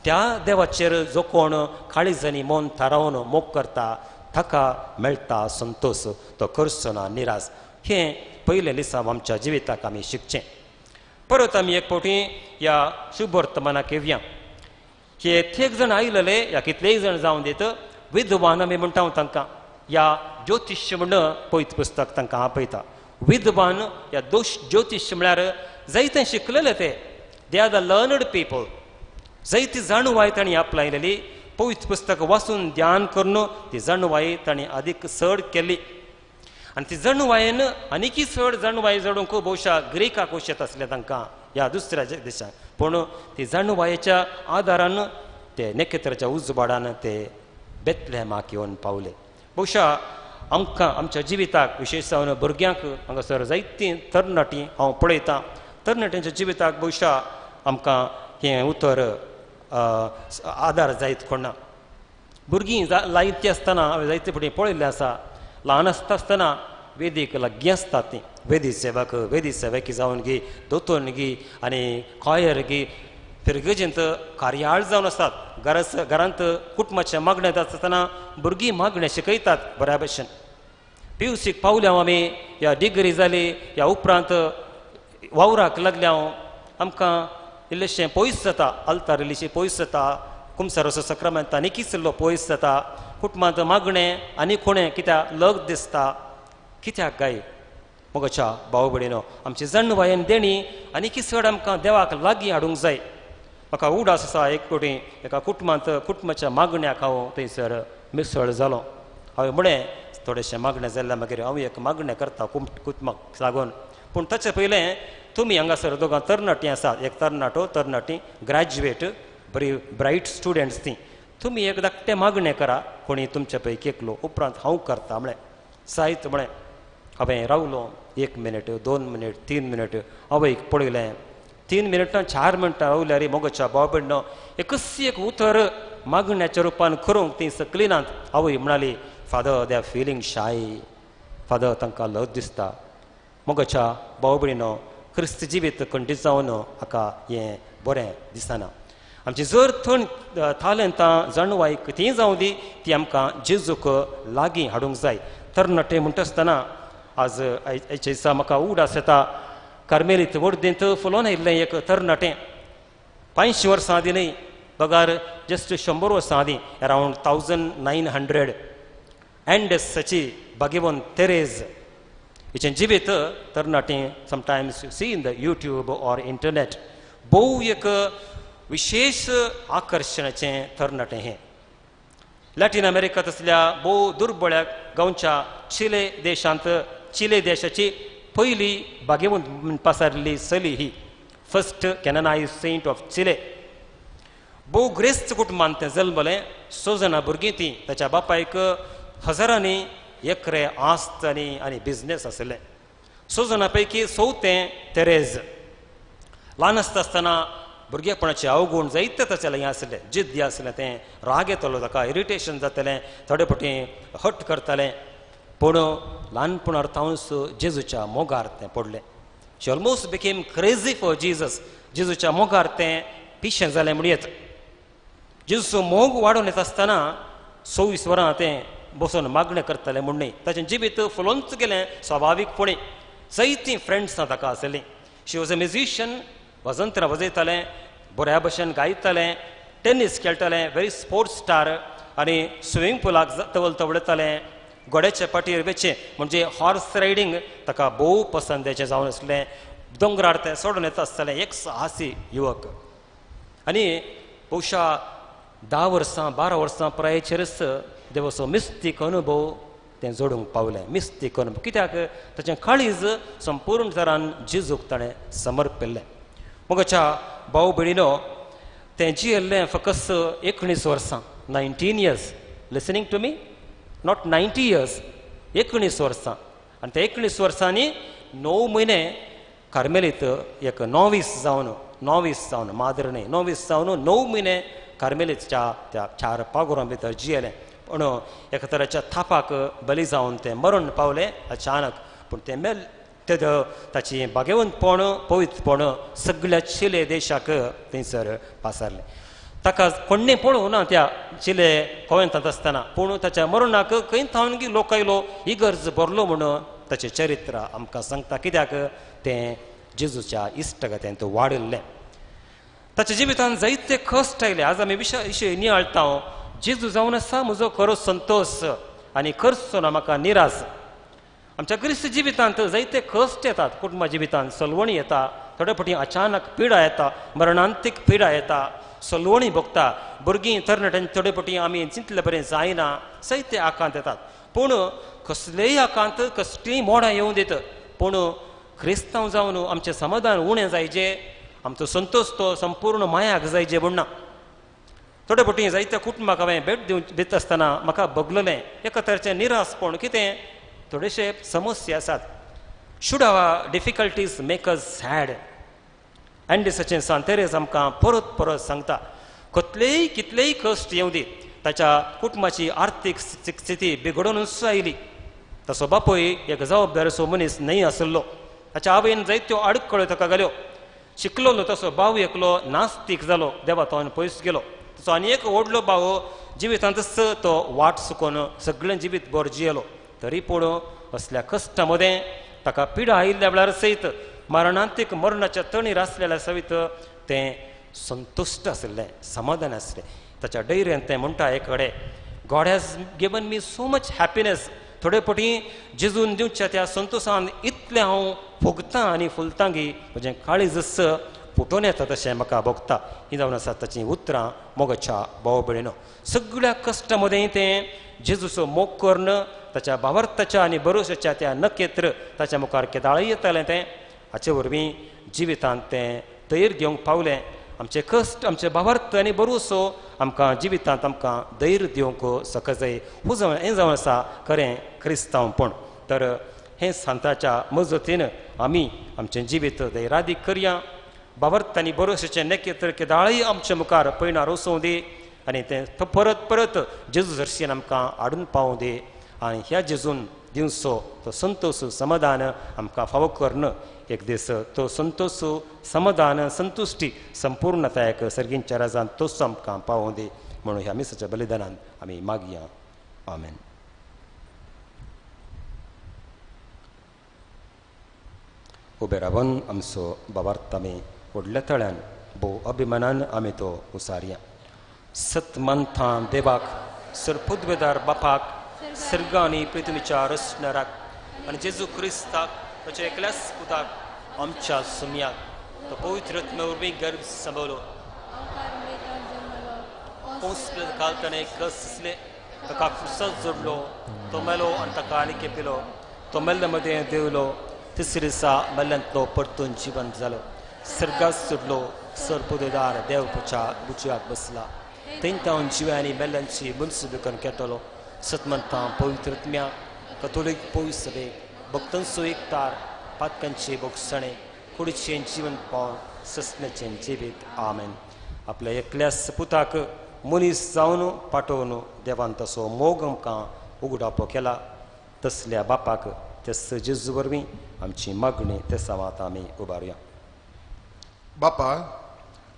त्या देवाचेर जो कोण काळीज आनी मन थारावन मोग करता ताका मेळटा संतोष, तो करचो ना निराश. हें पयलें लिसांव आमच्या जिविताक आमी शिकचें. परत आमी एक फावटी ह्या शुभवर्तमानाक येवया. हे थेक जाण आयलेले या कितलेय जाण जावन दित विद्वान आमी म्हणटा तांकां, या ज्योतिश्य म्हण पयत पुस्तक तांकां आपयता. विद्वान या दोश ज्योतिश्य म्हळ्यार जायते शिकलेले ते, they are the learned people, जायती जाणवाय तांणी आपलायलेली. पवित्र पुस्तक वाचून ध्यान करून ती जाणवाय तांणी आदीक चड केली आनी ती जाणवायेन आनीकय चड जाणवाय जोडूंक भोवशा ग्रीकाक वशेत आसले तांकां ह्या दुसऱ्या देशांत, पूण ती जाणवायेच्या आदारान ते नखेत्राच्या उजवाडान ते बेतलेमाक येवन पावले. भोवशा आमकां आमच्या जिविताक, विशेश जावन भुरग्यांक, हांगासर जायतीं तरणाटीं हांव पळयतां, तरणाट्यांच्या जिविताक भोवशा आमकां हें उतर आदार जायत कोणा. भुरगीं लायती आसतना हांवें जायते फावटी पळयल्लें आसा, ल्हान आसता आसतना वेदीक लागीं आसतात तीं, वेदी सेवक, वेदी सेवकी जावन गी, दोतोन गी आनी कॉयर गी, फिरगजेंत कार्याळ जावन आसतात. घरांत कुटुंबाचें मागणें जाता आसतना भुरगीं मागणें शिकयतात बऱ्या भशेन. पी यू सीक पावल्या आमी, या डिग्री जाली, ह्या उपरांत वावराक लागल्या आमकां इल्लेशें पयस जाता, आल्तार इल्लीशी पयस जाता, कुमसारोसो सक्रामेंत आनीक इल्लो पयस जाता, कुटुंबांत मागणें आनी कोणें कित्याक लग दिसता, कित्याक काय मोगाच्या भाव भयणीनो आमची जाणवायेन देणी आनीक चड आमकां देवाक लागीं हाडूंक जाय. म्हाका उडास आसा एक फावटी एका कुटुंबांत कुटुंबाच्या मागण्याक हांव थंयसर मिसळ जालो. हांवें म्हळें थोडेशें मागणें जाल्यार मागीर हांव एक मागणें करता कुटुंबाक लागून, पूण ताचे पयलें तुमी हांगासर दोगां तरणाटीं आसात, एक तरणाटो तरणाटी ग्रॅज्युएट, बरी ब्रायट स्टुडंट्स ती, तुमी एक धाकटें मागणें करा, कोणी तुमचे पैकी एकलो, उपरांत हांव करता म्हळें. जायत म्हळें. हांवें रावलो 1 मिनट, 2 मिनट, 3 मिनट, आवयक पळयलें, 3 मिनटां 4 मिनटां रावल्यार मोगाच्या भाव भयणीनो एकच एक उतर मागण्याच्या रुपान करूंक ती सकली नात. आवय म्हणाली, father they are feeling shy, father तांकां लज दिसता. मोगाच्या भाव भयणीनो क्रिस्त जिवीत खंडीत जावन हाका हें बरें दिसना. आमची जर थंड तालेंतां जाणवाय कितेंय जावं दी, ती आमकां जेजूक लागीं हाडूंक जाय. तरणाटे म्हणटा आसतना आज आयच्या दिसा म्हाका उगडास येता कार्मेलीत वर्देंत फुलोवन आयिल्लें एक तरणाटें 500 वर्सां आदीं न्हय बगार जस्ट 100 वर्सां आदीं अरावंड 1900 एंडसाची भाग्यवंत तेरेज हिचें जिवीत तरणाटें sometimes you see in the YouTube or internet भोव एक विशेश आकर्शणाचें तरणाटें हें. लॅटीन अमेरिका तसल्या भोव दुर्बळ्या गांवच्या चिले देशांत चिले देशाची पयली भाग्यवंत पसारिल्ली चली ही first canonise saint of Chile. भोव ग्रेस्त कुटुंबांत तें जल्मलें. 6 जाणां भुरगीं तीं. ताच्या बापायक हजारांनी एकरे आस्त आनी बिजनेस आशिल्लें. 6 जाणां पैकी चवथें तेरेज. ल्हान आसता आसतना भुरगेपणाचे अवगूण जायते ताचे लागीं आसले. जिद्दी आसलें तें, राग येतालो ताका, इरिटेशन जातालें, थोडे फावटी हट करतालें. पूण ल्हानपणार थावनच जेजूच्या मोगार तें पडलें. She almost became crazy for Jesus. जेजूच्या मोगार तें पिशें जालें म्हणयेत. जेजूचो मोग वाडोवन येता आसतना 24 वरां तें बसून मागणें करतालें म्हूण न्हय, ताचें जिवीत फुलोवनच गेलें स्वाभावीकपणी. जायतीं फ्रेंड्सां ताका आसलीं. She was a musician, वजंत्रां वाजयतालें, बऱ्या भशेन गायतालें, टेनीस खेळटालें, व्हेरी स्पोर्ट्स स्टार आनी स्विमींग पुलाक तवल तवळतालें, घोड्याचे पाटयेर वेचें म्हणजे हॉर्स रायडींग ताका भोव पसंदेचें जावन आसलें. दोंगरार तें सोडून येता आसतालें. एक साहसी युवक आनी बहुशा 10 वर्सां 12 वर्सां पिरायेचेरच देवाचो मिस्तीक अनुभव तें जोडूंक पावलें. मिस्तीक अनुभव कित्याक ताचें काळीज संपूर्ण तरान जेजूक ताणें समर्पिल्लें. मोगाच्या भाव भयणीनो तें जियेल्लें फकत 19 वर्सां, 19 years. Listening to me, not 90 years, 19 वर्सां. आनी त्या 19 वर्सांनी 9 म्हयने कार्मेलीत एक नॉवीस जावन माद्र न्हय, नॉवीस जावन 9 म्हयने कार्मेलीच्या त्या 4 पागोरां भितर जियेलें. पूण एका तराच्या थापाक बली जावन तें मरण पावलें अचानक. पूण तें मेल तेद ताची भाग्यवंतपण पवित्रपण सगळ्या चिले देशाक थंयसर पासारलें. ताका कोण्णें पळोवं ना त्या चिले कोवेंतांत आसतना, पूण ताच्या मरणाक खंय थावन लोक आयलो इगर्ज भरलो म्हणून ताचें चरित्र आमकां सांगता. कित्याक तें जेजूच्या इश्टगतेंत वाडिल्लें. ताच्या जिवितांत जायते कश्ट आयले. आज आमी विशय नियाळटा, जेजू जावन आसा म्हजो खरो संतोश आनी करचो ना म्हाका निराश. आमच्या क्रिस्त जिवितांत जायते कश्ट येतात. कुटुंबा जिवितांत सलवणी येता, थोडे फावटी अचानक पिडा येता, मरणांतीक पिडा येता, सलवणी भोगता. भुरगीं तरणाट्यांनी थोडे फावटी आमी चिंतले बरें जायना, जायते आकांत येतात. पूण कसलेय आकांत कसलीय मोडां येवं दित, पूण क्रिस्तांव जावन आमचें समाधान उणें जायचे, आमचो संतोश तो संपूर्ण मायाक जायचे म्हूण ना. थोडे फावटी जायत्या कुटुंबाक हांवें भेट दिता आसतना म्हाका भोगलेलें एका तरेचें निरासपण. कितें थोडेशे समस्या आसात. Should our difficulties make us sad? एंडिसाचें सांतेरेज आमकां परत परत सांगता, कसलेय कितलेय कश्ट येवं दी, ताच्या कुटुंबाची आर्थीक स्थिती बिगडोवनूच आयली. ताचो बापूय एक जबाबदारीचो मनीस न्हय आसलो. ताच्या आवयन जायत्यो आडखळ्यो ताका घाल्यो. शिकलोलो तसो भाव एकलो नास्तीक जालो, देवा तो पयस गेलो. तसो आनी एक व्हडलो भाव जिवितांतच तो वाट चुकोवन सगळें जिवीत भर जियेलो. तरी पूण असल्या कश्टां मदें ताका पिडा आयिल्ल्या वेळार सयत मरणांतीक मरणाच्या तणीर आसलेल्या सयत तें संतुश्ट आशिल्लें, समाधान आसलें. ताच्या डैऱ्यान तें म्हणटा एक कडेन, God has given me so much happiness. थोडे फावटी जेजून दिवच्या त्या संतोशान इतलें हांव भोगतां आनी फुलतां की म्हजें काळीजच फुटून येता तशें म्हाका भोगता. ही जावन आसा ताचीं उतरां मोगाच्या भाव भयणीनो. सगळ्या कश्टां मदें तें जेजूचो मोग करून ताच्या भावार्थाच्या आनी भरोश्याच्या त्या नखेत्र ताच्या मुखार केदाळय येतालें तें. हाचे वरवीं जिवितांत तें धैर्य घेवंक पावलें. आमचे कश्ट, आमचे भावार्थ आनी भरोसो आमकां जिवितांत आमकां धैर्य दिवंक शकजाय. हो जावन हें जावन आसा खरें क्रिस्तांवपण. तर हें सांताच्या मजतीन आमी आमचें जिवीत धैर्यादीक करया. भावार्थ आनी भरोश्याचें नखेत्र केदाळय आमच्या मुखार पयणार वचूं दी आनी तें परत परत जेजू सरशीन आमकां हाडून पावूं दी. आनी ह्या जेजून दिवचो तो संतोश समाधान आमकां फावो करून एक दीस तो संतोश समाधान संतुश्टी संपूर्णतायक सर्गींच्या राजान तोच आमकां पावों दी म्हणून ह्या मिसाच्या बलिदानान आमी मागया. आमेन. उबे रावन आमचो बाबार्थ आमी व्हडल्या तळ्यान भोव अभिमानान आमी तो उसारया. सत मानता देवाक, सरपुदवेदार बापाक, सर्ग आनी पृथ्वीच्या रचणाराक आनी जेजू क्रिस्ताक ताच्या एकल्याच पुताक आमच्या सुमयाक, तो पवित्र आत्म्या वरवीं गर्भ सांबाळलो, पोंस काल ताणें कस दिसले, ताका खुर्साक जोडलो, तो मेलो आनी ताका आनी केपिलो, तो मेल्ल्या मदें देवलो, तिसरे दिसा मेल्ल्यांतलो परतून जिवंत जालो, सर्गात सोडलो, सरपुदेदार देवपाच्या उजव्याक बसला, थंय तावन जिव्या आनी मेल्ल्यांची मनसुबी करून घेतलो. सतमंतां पवित्र आत्म्या, कथोलीक पवित्र सभेक, भक्तांचो एकतार, पातकांचे भोगसणे, कुडीचें जिवन पावन ससण्याचें जिवीत. आमेन. आपल्या एकल्या सपुताक मनीस जावन पाठोवन देवान तसो मोग आमकां उगडापो केला, तसल्या बापाक तेस जेजू वरवीं आमची मागणी ते सावात आमी उबारुया. बापा,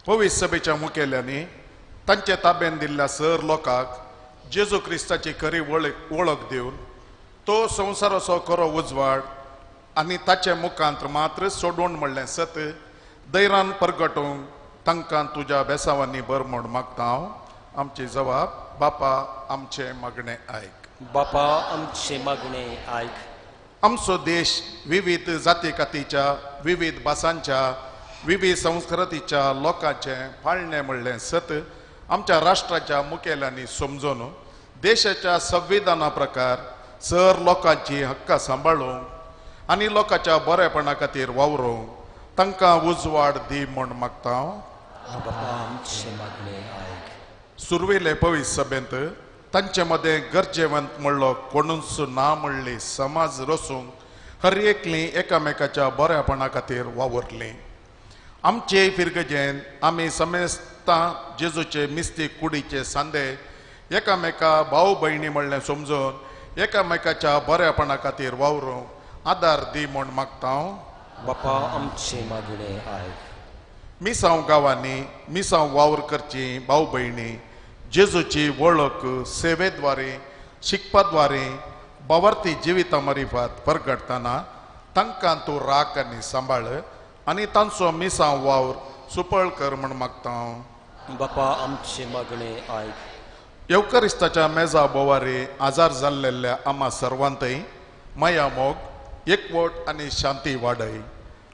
पवित्र सभेच्या मुखेल्यांनी तांचे ताब्यान दिल्ल्या सर लोकांक जेजू क्रिस्ताची खरी वळख दिवन तो संवसाराचो खरो उजवाड आनी ताचे मुखांत मात्र सोडून म्हणलें सत दैरान परगटूंक तांकां तुज्या बेसावांनी बर म्हूण मागता हांव. आमची जबाब बापा आमचें मागणें आयक. बापा आमचें मागणें आयक. आमचो देश विविध जाती कातीच्या, विविध भासांच्या, विविध संस्कृतीच्या लोकांचें पाळणें म्हणलें सत आमच्या राष्ट्राच्या मुखेल्यांनी समजून देशाच्या संविधाना प्रकार सर लोकांची हक्कां सांबाळूंक आनी लोकांच्या बरेपणा खातीर वावरूंक तांकां उजवाड दी म्हूण मागता हांव. सुरवेले पवित्र सभेंत तांचे मदें गरजेवंत म्हणलो कोणूच ना म्हणली समाज रसूंक हर एकली एकामेकाच्या बऱ्यापणा खातीर वावुरली. आमचे फिरगजेन आमी समेस्तां जेजूचे मिस्तीक कुडीचे सांदे एकामेका भाव भयणी म्हणलें समजून एकामेकाच्या बऱ्यापणा खातीर वावरूंक आदार दी म्हूण मागता हांव. बापा आमचे मागणें आयक. मिसांव गांवांनी मिसांव वावर करची भाव भयणी जेजूची वळख सेवेद्वारे शिकपाद्वारे बावर्ती जिविता मारिफात परगडटना तांकां तूं राख आनी सांबाळ आनी तांचो मिसांव वावर सुपळ कर म्हूण मागता हांव. बापा आमचे मागणें आयक. येवकरिस्ताच्या मेजा बोवारी आजार जाल्लेल्या आमा सर्वांतय माया मोग एकवट आनी शांती वाडय.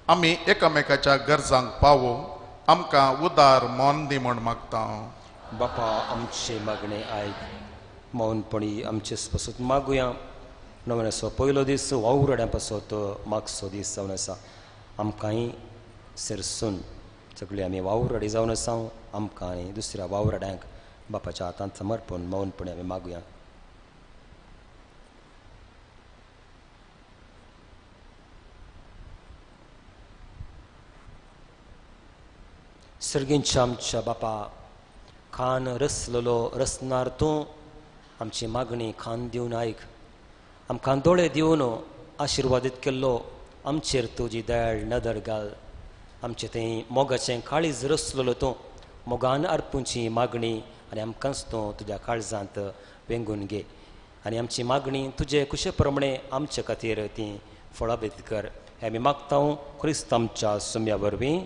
आमी एकामेकाच्या गरजांक पावूंक आमकां उदार मन दी म्हूण मागता हांव. बापा आमचे मागणें आयक. मौनपणी आमचे पासत मागुया. नव्याचो पयलो दीस वावुरड्यां पासत मागचो दीस जावन आसा. आमकांय सरसून सगळी आमी वावुरडी जावन आसा. आमकां आनी दुसऱ्या वावुरड्यांक बापाच्या हातांत समर्पण मौनपणी आमी मागुया. सर्गींच्या आमच्या बापा, खान रसलेलो रसनार तूं आमची मागणी खान दिवन आयक. आमकां दोळे दिवन आशिर्वादीत केल्लो आमचेर तुजी दयाळ नदर घाल. आमचें थंय मोगाचें काळीज रसलेलो तूं मोगान अर्पुची मागणी आनी आमकांच तूं तुज्या काळजांत वेंगून घे आनी आमची मागणी तुजे कुशे प्रमाणे आमचे खातीर ती फळाबीत कर. हें आमी मागता क्रिस्त आमच्या सुम्या वरवीं.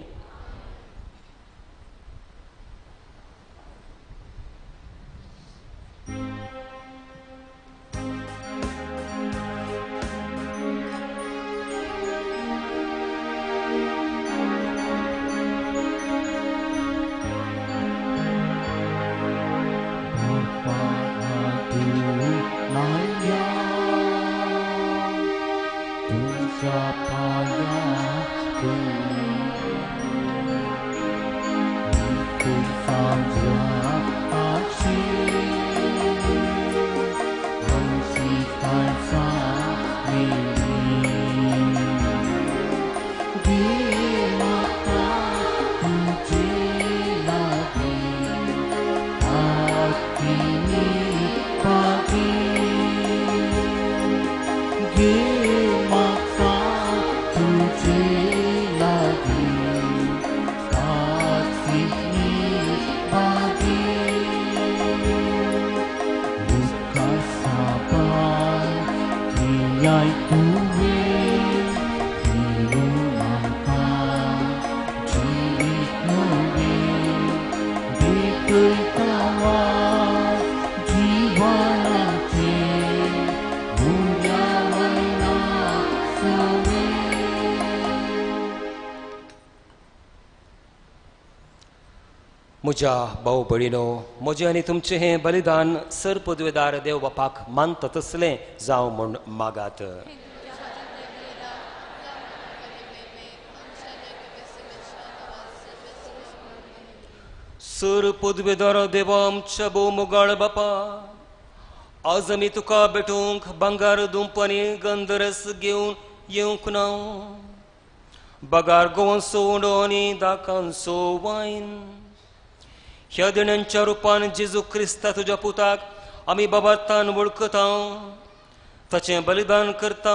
Bye. म्हज्या भाव भयणीनो, म्हजें आनी तुमचें हें बलिदान सर पदवेदार देव बापाक मानता तसलें जावं म्हूण मागात. सर पदवेदार देवा आमच्या भोव मोगाळ बापा, आज आमी तुका भेटूंक भांगर दुंप आनी गंधरस घेवन येवंक ना, बगार गोवांचो उंडो आनी दाकांचो वायन. ह्या देण्यांच्या रुपान जेजू क्रिस्ता तुज्या पुताक आमी बाबार्थान वळखता, ताचें बलिदान करता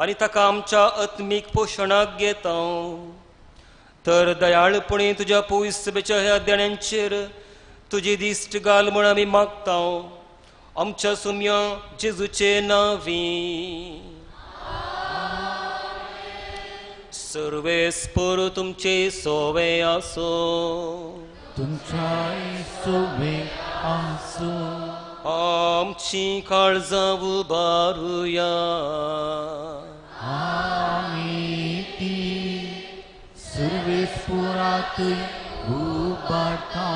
आनी ताका आमच्या आत्मीक पोशणाक घेता. तर दयाळपणी तुज्या पवित्रतेच्या ह्या देण्यांचेर तुजी दिश्ट घाल म्हूण आमी मागता, आमच्या सुम्या जेजूचे नांवी. सर्वेस्पर तुमचे सोवे आसो, तुमच्याय सोवे आसो. आमची काळजां उबारुया, आमी ती सर्वेस्परातूय उबारता.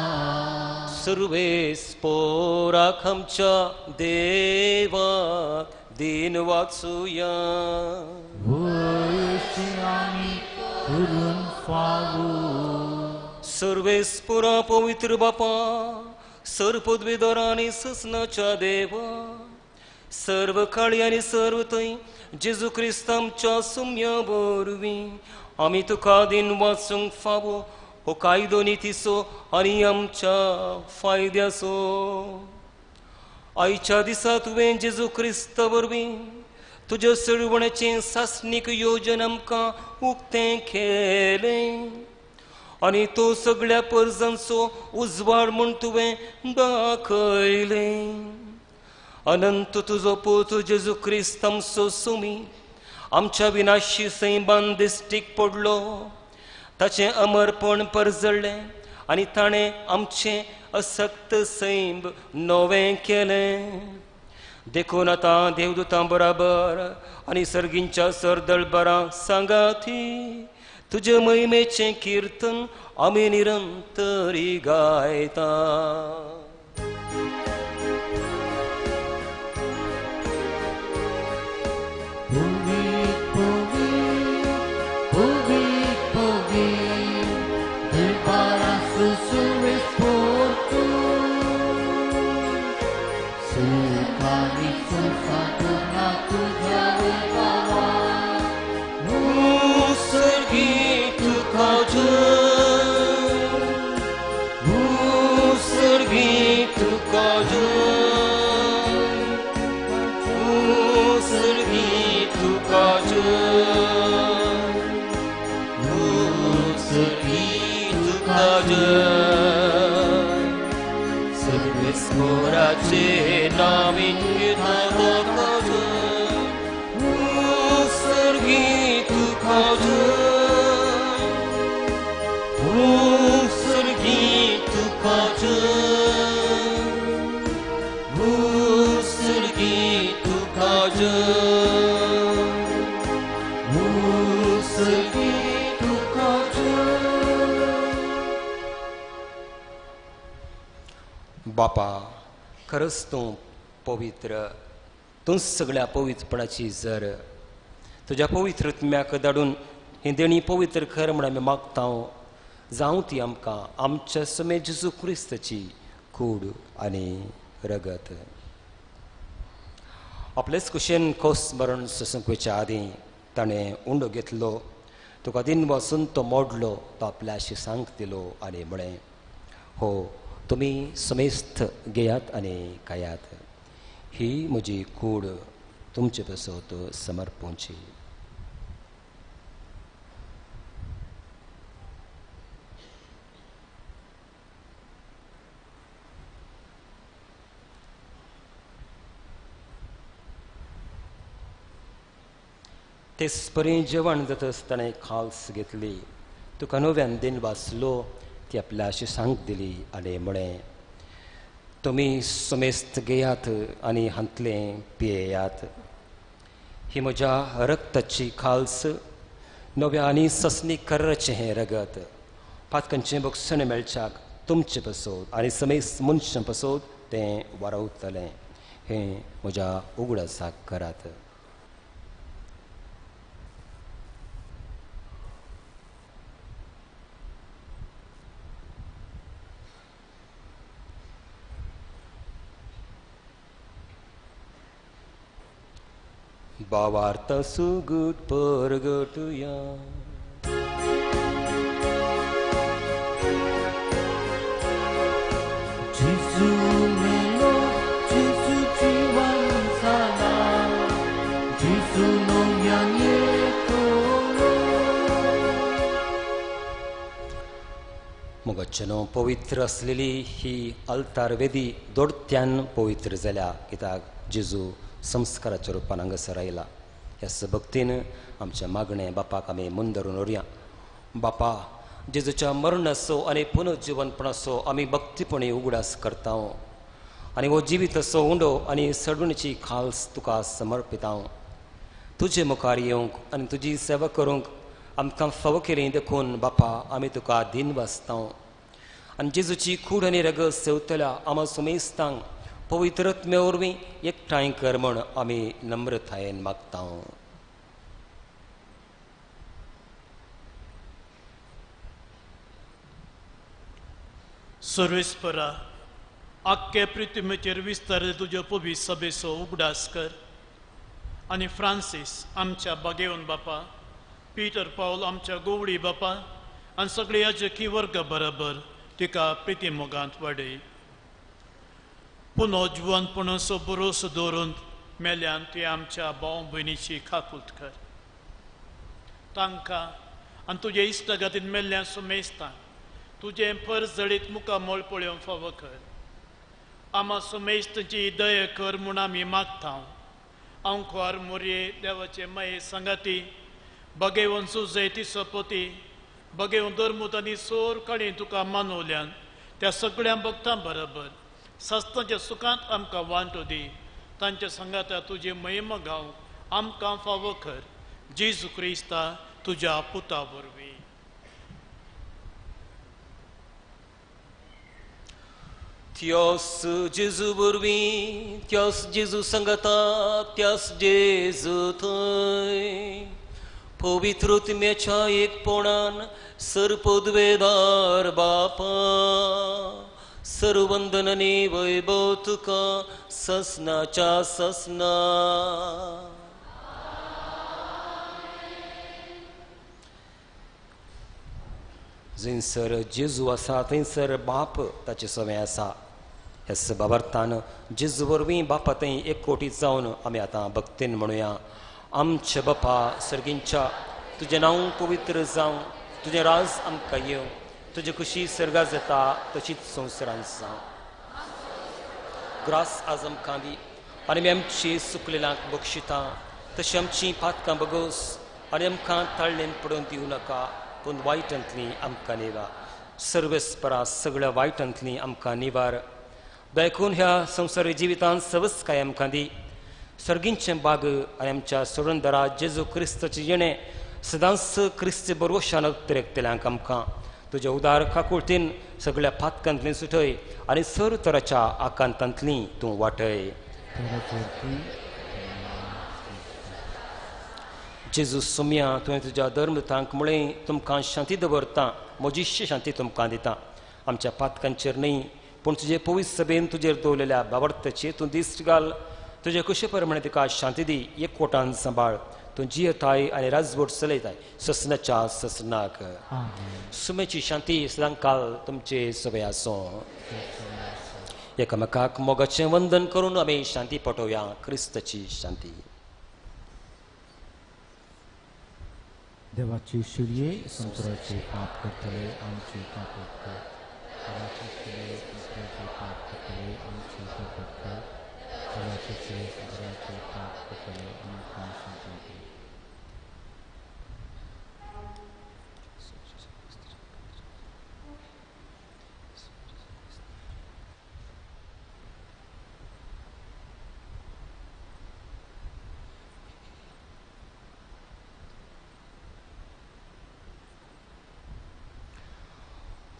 सर्वेस्पराक आमच्या देवाक दिन वाचुया, वयशी आमी करून फावो. सर्वेस्परा पवित्र बापा, सर्व पदवीधर आनी ससनाच्या देवा, सर्व काळी आनी सर्व थंय जेजू क्रिस्त आमच्या सुम्या वरवीं आमी तुका दिन वाचूंक फावो हो कायदो नितीचो आनी आमच्या फायद्याचो. आयच्या दिसा तुवें जेजू क्रिस्त वरवीं तुज्या सळवण्याचें सासणीक योजन आमकां उक्तें केलें आनी तो सगळ्या परजांचो उजवाड म्हूण तुवें दाखयलें. अनंत तुजो पूत जेजू क्रिस्त आमचो सुमी आमच्या विनाशी सैमान दिश्टीक पडलो, ताचें अमरपण परजळ्ळें आनी ताणें आमचें असक्त सैम नवें केलें. देखून आतां देवदूतां बराबर आनी सर्गींच्या सरदळबरां सांगाती तुजे महिमेचें किर्तन आमी निरंतरी गायता. बापा, खरंच तूं पवित्र, तूं सगळ्या पवित्रपणाची जर तुज्या पवित्र आत्म्याक धाडून ही देणी पवित्र कर म्हूण आमी मागता. जावं ती आमकां आमच्या समे जेजू क्रिस्ताची कूड आनी रगत. आपलेच कुशेन खोस मरण सोसूंक वयच्या आदीं ताणें उंडो घेतलो, तुका दिन वाचून तो मोडलो, तो आपल्या शिसांक दिलो आनी म्हळें, हो तुमी समेस्त घेयात आनी खायात, ही म्हजी कूड तुमचे पासत समर्पूंची. तेच परी जेवण जातच ताणें खाल्स घेतली, तुका नव्यान दिन वाचलो, ती आपल्या शिसांक दिली आनी म्हळें, तुमी समेस्त घेयात आनी हांतलें पियेयात, ही म्हज्या रक्ताची खाल्स, नव्या आनी ससनी कराचें हें रगत, पातकांचें बक्षण मेळच्याक तुमचे पसोत आनी समेस्त मनशां पसोत तें वारवतलें. हें म्हज्या उगडासाक करात. भावार्थ सुगूट परगटुया. जेजू मेलो, जेजू जिवन जाला, जेजू नव्यान येतलो. मोगाचेनो पवित्र आसलेली ही अल्तार वेदी दोडत्यान पवित्र जाल्या कित्याक जेजू संस्काराच्या रुपान हांगासर आयला. ह्या सबक्तीन आमच्या मागणें बापाक आमी मुंदरून व्हरुया. बापा, जेजूच्या मरणाचो आनी पुनर्जिवनपणाचो आमी भक्तीपणी उगडास करता आनी हो जिविताचो उंडो आनी सडवणीची खाल्स तुका समर्पिता. तुजे मुखार येवंक आनी तुजी सेवा करूंक आमकां फावो केली देखून बापा आमी तुका दिनवासता. आनी जेजूची कूड आनी रगत सेवतल्या आमा सुमेस्तांक पवित्र आत्मे वरवीं एकठांय कर म्हण आमी नम्रतायेन मागता. सर्वेस्परा, आख्खे पृथ्वीचेर विस्तार तुज्यो पवित्र सभेचो उगडास कर आनी फ्रांसीस आमच्या बागेवन बापा, पीटर पावल आमच्या गोवळी बापा आनी सगळे याजकी वर्ग बरोबर तिका प्रिती मोगांत वाडय. पुनो जिवनपणाचो भरोसो दवरून मेल्यान ती आमच्या भाव भयणीची काकूत कर. तांकां आनी तुजे इश्टागतीन मेल्ल्यान सुमेस्तां तुजें परजळीत मुखामळ पळोवंक फावो कर. आमा सुमेस्तांची दया कर म्हूण आमी मागता. आंकवार मोरये देवाचे माये सांगाती बगेवन सुजय ती सपोती बगेवन धर्मूत आनी सोर काळी तुका मानवल्यान त्या सगळ्या भक्तां बरोबर सस्तांच्या सुखांत आमकां वांटो दी. तांच्या सांगाता तुजी महिमा गावंक आमकां फावो कर. जेजू क्रिस्ता तुज्या पुता वरवीं. त्यास जेजू वरवीं, त्यास जेजू सांगाता, त्यास जेजू थंय पवित्र आत्म्याच्या एकपणान सर्पद्वेदार बापा सर्वंदननी वैभव तुका ससनाच्या ससना. जंयसर जेजू आसा थंयसर बाप ताचे सवें आसा. ह्या सभावार्थान जेजू वरवीं बापा थंय एकवटीत जावन आमी आतां भक्तीन म्हणुया. आमच्या बापा सर्गींच्या, तुजें नांव पवित्र जावं, तुजें राज आमकां येवं, तुजी खुशी सर्गा जाता तशीच संवसारांत जावं. ग्रास आज आमकां दी आनी आमी आमची सुकलेल्यांक बक्षिता तशी आमची पातकां बगोस आनी आमकां ताळ्ळेन पडून दिवं नाका, पूण वायटांतली आमकां निवार. सर्वेस्परा सगळ्या वायटांतली आमकां निवार. देखून ह्या संवसारी जिवितांत सवस्काय आमकां दी. सर्गींचें बाग आनी आमच्या सोडणदारा जेजू क्रिस्ताचें येणें सदांच क्रिस्त बरोवशान अतिरेकतल्यांक आमकां तुज्या उदार काकुळतीन सगळ्या पातकांतली सुटय आनी सर तराच्या आकांतांतली तूं वाटय. जेजू सोम्या, तुवें तुज्या धर्मतांक म्हळें तुमकां शांती दवरता, म्हजी शांती तुमकां दिता. आमच्या पातकांचेर न्हय पूण तुजे पवित्र सभेन तुजेर दवरलेल्या बाबडताचेर तूं दिश्ट घाल. तुजे कुशे प्रमाणे तिका शांती दी, एकवटान सांबाळ. तूं जियेताय आनी राजवट चलयताय ससनाच्या ससनाक. सुमेची शांती सदांकाल तुमचे सभे आसूं. एकामेकाक मोगाचें वंदन करून आमी शांती पटोवया. क्रिस्ताची शांती. देवाची शिरये संवसाराचे पाप करतले आमची काकूत कर. देवाची शिरये संवसाराचे पाप करतले आमची काकूत कर. देवाची शिरये संवसाराचे पाप करतले आमकां शांती दी.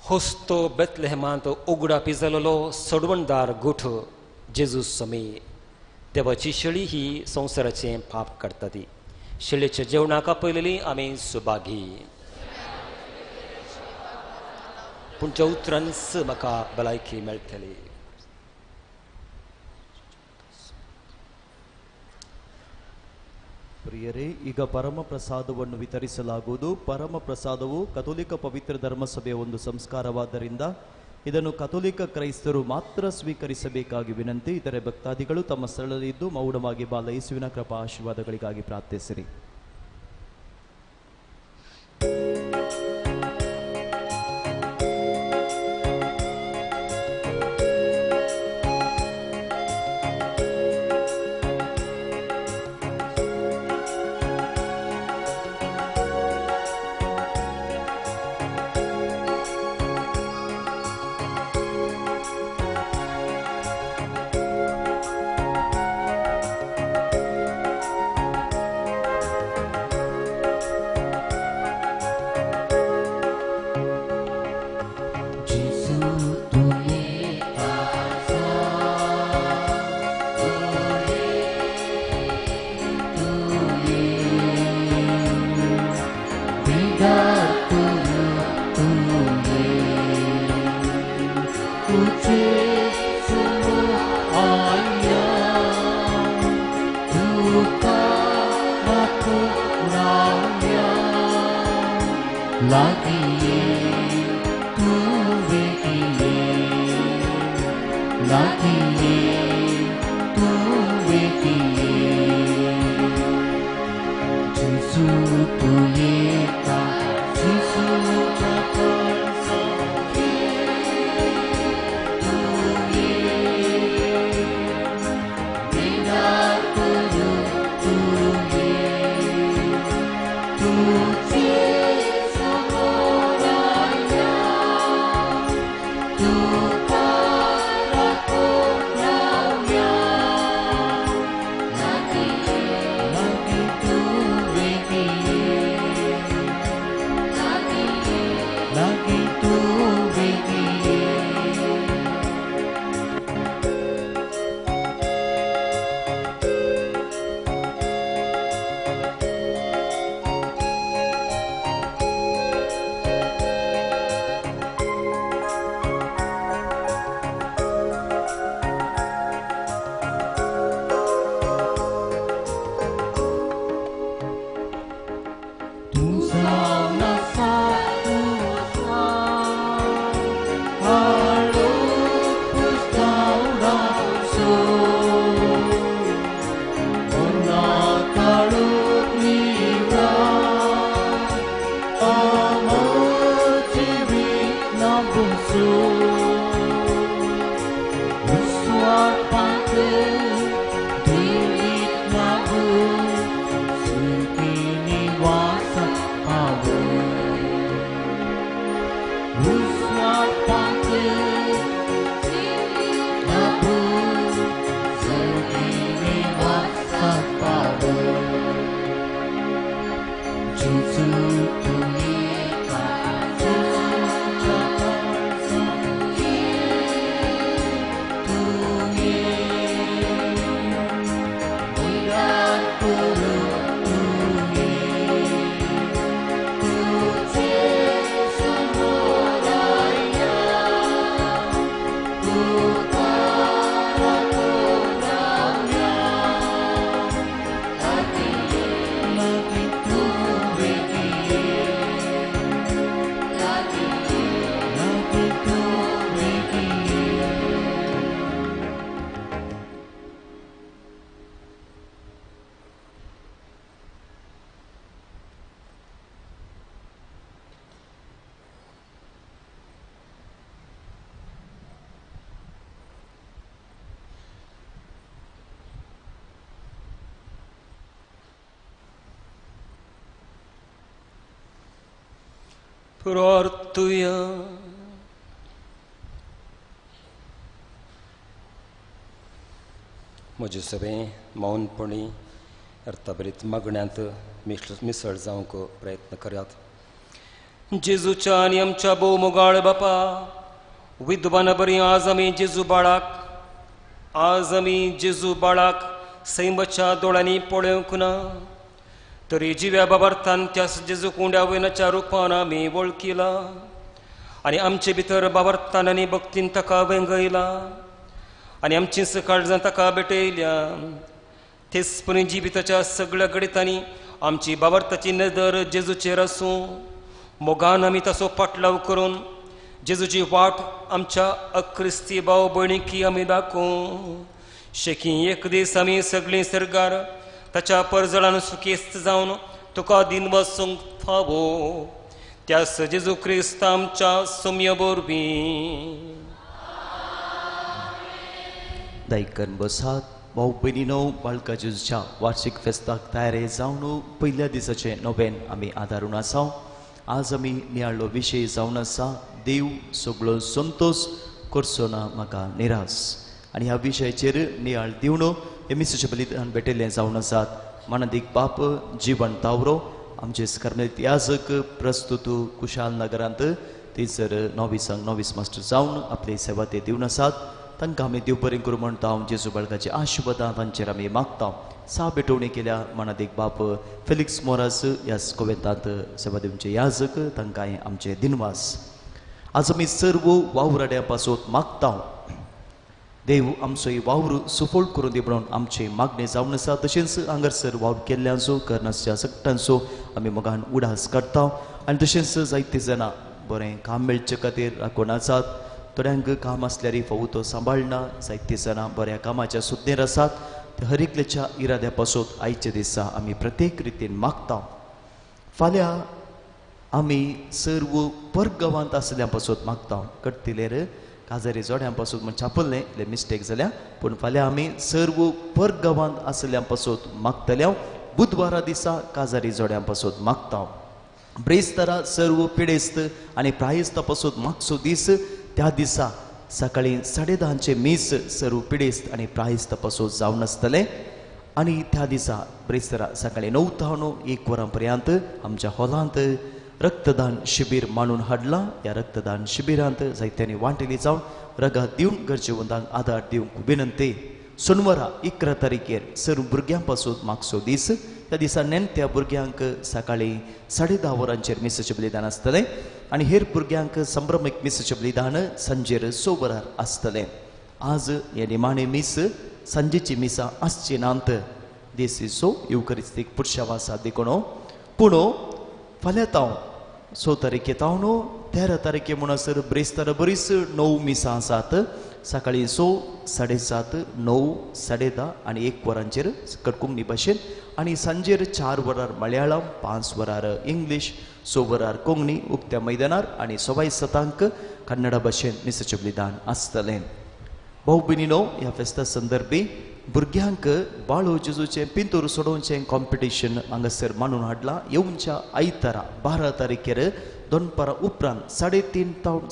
होस्तो बेतलेहमांत उगडापी जालोलो सोडवणदार गुठ जेजू स्वामी देवाची शेळी ही संवसाराचें पाप काडटा ती शेळीच्या जेवणाक आपयलेली आमी सुभागी. पूण ज्या उतरांच म्हाका भलायकी मेळटली. ಪ್ರಿಯರೇ, ಈಗ ಪರಮ ಪ್ರಸಾದವನ್ನು ವಿತರಿಸಲಾಗುವುದು. ಪರಮ ಪ್ರಸಾದವು ಕಥೋಲಿಕ ಪವಿತ್ರ ಧರ್ಮಸಭೆಯ ಒಂದು ಸಂಸ್ಕಾರವಾದ್ದರಿಂದ ಇದನ್ನು ಕಥೋಲಿಕ ಕ್ರೈಸ್ತರು ಮಾತ್ರ ಸ್ವೀಕರಿಸಬೇಕಾಗಿ ವಿನಂತಿ. ಇತರೆ ಭಕ್ತಾದಿಗಳು ತಮ್ಮ ಸ್ಥಳದಲ್ಲಿದ್ದು ಮೌನವಾಗಿ ಬಾಲ ಯೇಸುವಿನ ಕೃಪಾ ಆಶೀರ್ವಾದಗಳಿಗಾಗಿ ಪ್ರಾರ್ಥಿಸಿರಿ. प्रार्थुया. म्हजे सगळें मौनपणी अर्थाभरीत मागण्यांत मिसळ जावंक प्रयत्न करात. जेजूच्या आनी आमच्या भोव मोगाळ बापा, विद्वाना बरी आज आमी जेजू बाळाक, आज आमी जेजू बाळाक सैमाच्या दोळ्यांनी पळोवंक ना, तरी जिव्या बाबार्थान त्या जेजू कुंड्या वयनाच्या रुपान आमी वळखिला आनी आमचे भितर बाबार्थान आनी भक्तीन ताका वेंगयला आनी आमची सकाळजां ताका भेटयल्या. तेच परी जिविताच्या सगळ्या घडितांनी आमची बाबार्थाची नदर जेजूचेर आसूं. मोगान आमी ताचो पाटलाव करून जेजूची वाट आमच्या अक्रिस्ती भाव भयणीकी आमी दाखोवं. शेकी एक दीस आमी सगळीं सर्गार ताच्या परजळान सुखेस्त जावन तुका दिनवासूंक फावो त्या जेजू क्रिस्त आमच्या सोम्य वरवीं. दायकन बसात. भाव भयणीनो, बाळका जेजूच्या वार्षिक फेस्ताक तयारी जावन पयल्या दिसाचें नोवेन आमी आदारून आसा. आज आमी नियाळ्ळो विशय जावन आसा देव सगळो संतोष करचो ना म्हाका निराश, आनी ह्या विशयाचेर नियाळ दिवन हे मिसाचें बलिदान भेटिल्लें जावन आसात मानादीक बाप जिवन तावरो आमचे कर्मेत याजक प्रस्तुत कुशाल नगरांत थंयसर नोवीसांक नोवीस मास्टर जावन आपली सेवा ते दिवन आसात. तांकां आमी देव बरें करूं म्हणटा. जेजू बाळकाची आशिर्वादां तांचेर आमी मागता. सा भेटवणी केल्या मानादीक बाप फेलिक्स मोरास ह्या कोवेंतांत सेवा दिवचे याजक, तांकांय आमचे दिनवास. आज आमी सर्व वावराड्या पासून मागता देव आमचो वावर सुफळ करून दी म्हणून आमची मागणी जावन आसा. तशेंच हांगासर वावर केल्ल्यांचो करनासच्या सगटांचो आमी मोगान उडास काडटा आनी तशेंच जायते जाणां बरें काम मेळचे खातीर राखून आसात. थोड्यांक काम आसल्यार फावो तो सांबाळना. जायते जाणां बऱ्या कामाच्या सुद्देर आसात. हर एकल्याच्या इराद्या पासून आयच्या दिसा आमी प्रत्येक रितीन मागता. फाल्यां आमी सर्व परगांवांत आसल्या पासून मागता. कट्टिलेर काजारी जोड्यां पासून म्हण छापल्लें इल्लें मिस्टेक जाल्या, पूण फाल्यां आमी सर्व परगांवांत आसल्या पासून मागतल्या. बुधवारा दिसा काजारी जोड्यां पासून मागता. ब्रेस्तारा सर्व पिडेस्त आनी प्रायस्ता पासून मागचो दीस, त्या दिसा सकाळी 10:30 मीस सर्व पिडेस्त आनी प्रायस्ता पासून जावन आसतलें. आनी त्या दिसा ब्रेस्तारा सकाळी 9 ते 1 वरां पर्यंत आमच्या हॉलांत रक्तदान शिबीर मांडून हाडलां. ह्या रक्तदान शिबिरांत जायत्यांनी वांटेली जावन रगात दिवन गरजेवंतांक आदार दिवंक विनंती. सोनवारा 11 तारखेर सर्व भुरग्यां पासून मागचो दीस, त्या दिसा नेणत्या भुरग्यांक सकाळी 10:30 वरांचेर मिसाचें बलिदान आसतलें आनी हेर भुरग्यांक संभ्रमीक मिसाचें बलिदान सांजेर 6 वरार आसतलें. आज हे निमाणें मीस, सांजेची मिसां आसची नात. देसीचो युवकरिस्तीक पुरशाव आसा देखून, पूण फाल्यां तावन 6 तारखे तावन 13 तारखे म्हणसर ब्रेस्तारा बरीच 9 मिसां आसात. सकाळी 6, 7:30, 9, 10:30 आनी 1 वरांचेर कोंकणी भाशेन आनी सांजेर 4 वरार मलयाळम, 5 वरार इंग्लीश, 6 वरार कोंकणी उक्त्या मैदानार आनी 7:15 कन्नडा भाशेन मिसाचें बलिदान आसतलें. भाव भयणीनो, ह्या फेस्ता संदर्भी भुरग्यांक बाळो जेजूचें पिंतूर सोडोवचें कॉम्पिटिशन हांगासर मांडून हाडलां. येवच्या आयतारा 12 तारखेर दनपारा उपरांत 3:30 ते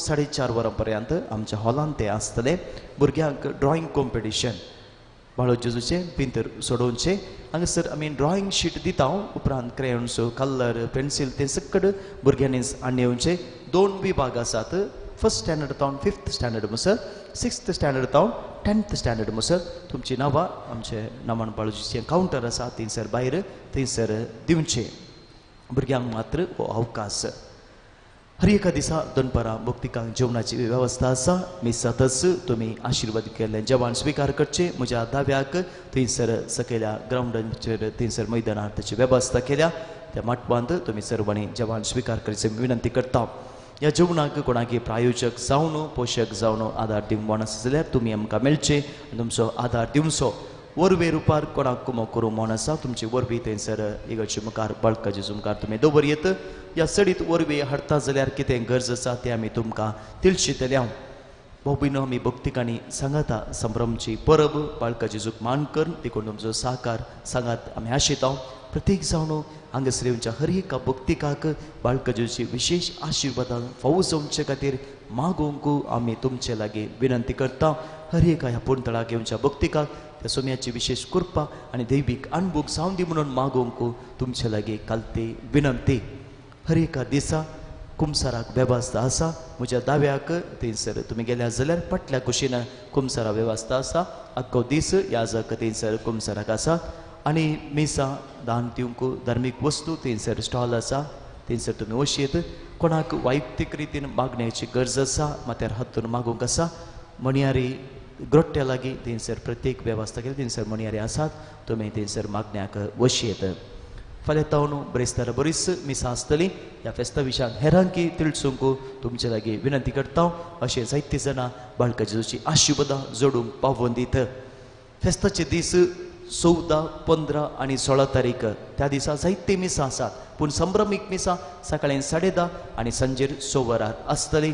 4:30 वरां पर्यंत आमच्या हॉलांत तें आसतलें. भुरग्यांक ड्रॉइंग कॉम्पिटिशन बाळो जेजूचें पिंतर सोडोवचें. हांगासर आमी ड्रॉइंग शीट दिता. उपरांत क्रेयॉन्स, कलर, पेन्सील तें सकट भुरग्यांनी हाडून येवचें. 2 विभाग आसात, फर्स्ट स्टँडर्ड तावन 5th standard म्हणसर, 6th standard तावन 10th standard म्हणसर. तुमची नांवां आमचे नामान बाळोजीचें कावंटर आसा थंयसर भायर थंयसर दिवचें. भुरग्यांक मात्र हो अवकाश. हर एका दिसा दनपारां भक्तिकांक जेवणाची वेवस्था आसा. मिसातच तुमी आशिर्वाद केल्लें जेवण स्विकार करचें. म्हज्या दाव्याक थंयसर सकयल्या ग्रावंडाचेर थंयसर मैदानार ताची वेवस्था केल्या. त्या माटवांत तुमी सर्वांनी जेवण स्विकार करचें विनंती करता. ह्या जेवणाक कोणाकी प्रायोजक जावन पोशक जावन आदार दिवंक म्हण आसा जाल्यार तुमी आमकां मेळचें आनी तुमचो आदार दिवचो. वरवे रुपार कोणाक कुमो करूं म्हण आसा तुमची वरवी थंयसर इगर्जे मुखार बाळका जेजू मुखार तुमी दवर येत. ह्या सडीत वरवी हाडटा जाल्यार कितें गरज आसा तें आमी तुमकां तिळशितले. भाव भयणो, आमी भक्तिकांनी सांगाता संभ्रमची परब बाळका जेजूक मान करून देखून तुमचो साकार सांगात आमी आशेता. प्रत्येक जावन हांगासर येवच्या हर एका भक्तिकाक बाळका जेजूची विशेश आशिर्वादान फावो जावचे खातीर मागोवंक आमी तुमचे लागीं विनंती करता. हर एका ह्या पुणतळाक येवच्या भक्तिकाक त्या सोम्याची विशेष कृपा आनी दैवीक अणभूक जावन दी म्हणून मागोवंक तुमचे लागीं कालती विनंती. हर एका दिसा कुमसाराक वेवस्था आसा. म्हज्या दाव्याक थंयसर तुमी गेल्या जाल्यार फाटल्या कुशीन कुमसारा वेवस्था आसा. आख्खो दीस याजक थंयसर कुमसाराक आसा आनी मिसां दान दिवंक धार्मीक वस्तू थंयसर स्टॉल आसा, थंयसर तुमी वशयेत. कोणाक वैयक्तीक रितीन मागण्याची गरज आसा, माथ्यार हात धरून मागूंक आसा, मणयारी ग्रोट्ट्या लागीं थंयसर प्रत्येक वेवस्था केली, थंयसर मणयारी आसात, तुमी थंयसर मागण्याक वशयेत. फाल्यां तावन ब्रेस्तारा बरीच मिसां आसतली. ह्या फेस्ता विशयान हेरांकी तिळसूंक तुमचे लागीं विनंती करता. अशें जायते जाणां बाळका जेजूची आशिर्वादां जोडूंक पावोवन दीत. फेस्ताचे दीस 14, 15 आनी 16 तारीख त्या दिसा जायते मिसां आसात, पूण संभ्रमीक मिसां सकाळी 10:30 आनी सांजेर 6 वरार आसतली.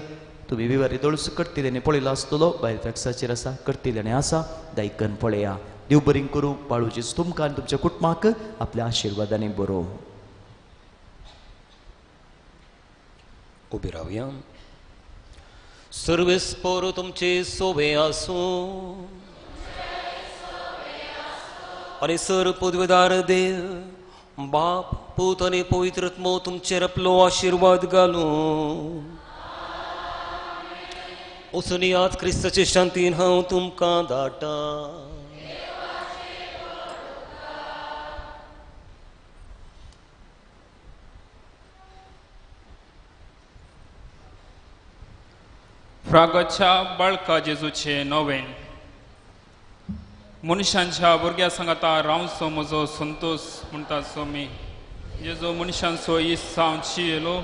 तुमी विवारी दोळस करतल्यांनी पळयलो आसतलो, भायर फ्लॅक्साचेर आसा, करतल्यांनी आसा, दायकन पळया. देव बरीं करूं. बाळू जेजू तुमकां आनी तुमच्या कुटुंबाक आपल्या आशिर्वादांनी बरोवं. उबी रावया. सर्वेस्पोर तुमचे सोवे आसूं आनी सर पदवेदार देव बाप पूत आनी पवित्र आत्मो तुमचेर आपलो आशिर्वाद घालूं. वचून याद क्रिस्ताचे शांतीन हांव तुमकां धाडटा. फ्रागच्या बाळका जेजूचे नोवेन. मनशांच्या भुरग्या सांगाता रावचो म्हजो संतोश म्हणटा सोमी. जेजू मनशांचो इसांव चियेलो,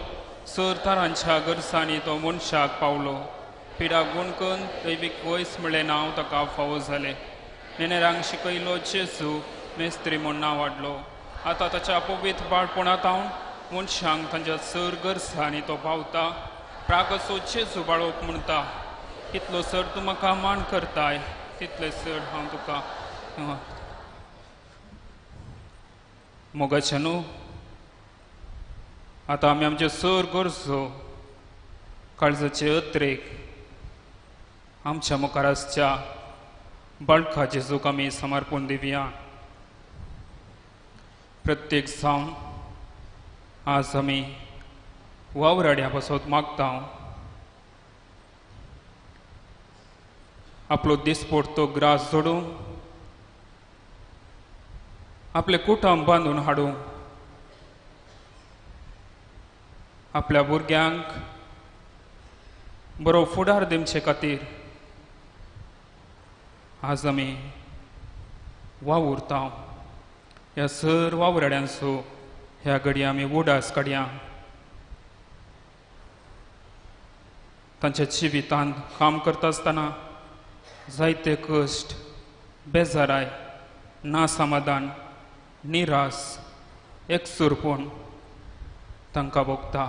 सर तरांच्या गरजांनी तो मनशाक पावलो. पिडा गुणकन दैवीक वयस म्हणलें नांव ताका फावो जालें. नेनेरांक शिकयलो जेजू मेस्त्री म्हूण नांव वाडलो. आतां ताच्या पवित्र बाळपणांत हांव मनशांक तांच्या सर गरजांनी तो पावता. प्रागसो जेजू बाळोवप म्हणटा, कितलो सर तूं म्हाका मान करताय तितले सर हांव तुका मोगाचें न्हू. आतां आमी आमचे सर गरजो काळजाचे अत्रेक आमच्या मुखार आसच्या बाळका जेजूक आमी समर्पण दिवया. प्रत्येक जावन आज आमी वावराड्या पासत मागता. आपलो दिसपडतो ग्रास जोडूं, आपलें कुटुंब बांदून हाडूं, आपल्या भुरग्यांक बरो फुडार दिवचे खातीर आज आमी वावुरता. ह्या सर वावराड्यांचो ह्या घडये आमी उडास काडया. तांच्या जिवितांत काम करता आसतना जायते कश्ट, बेजाराय, नासमाधान, निरास, एकसुरपण तांकां भोगता.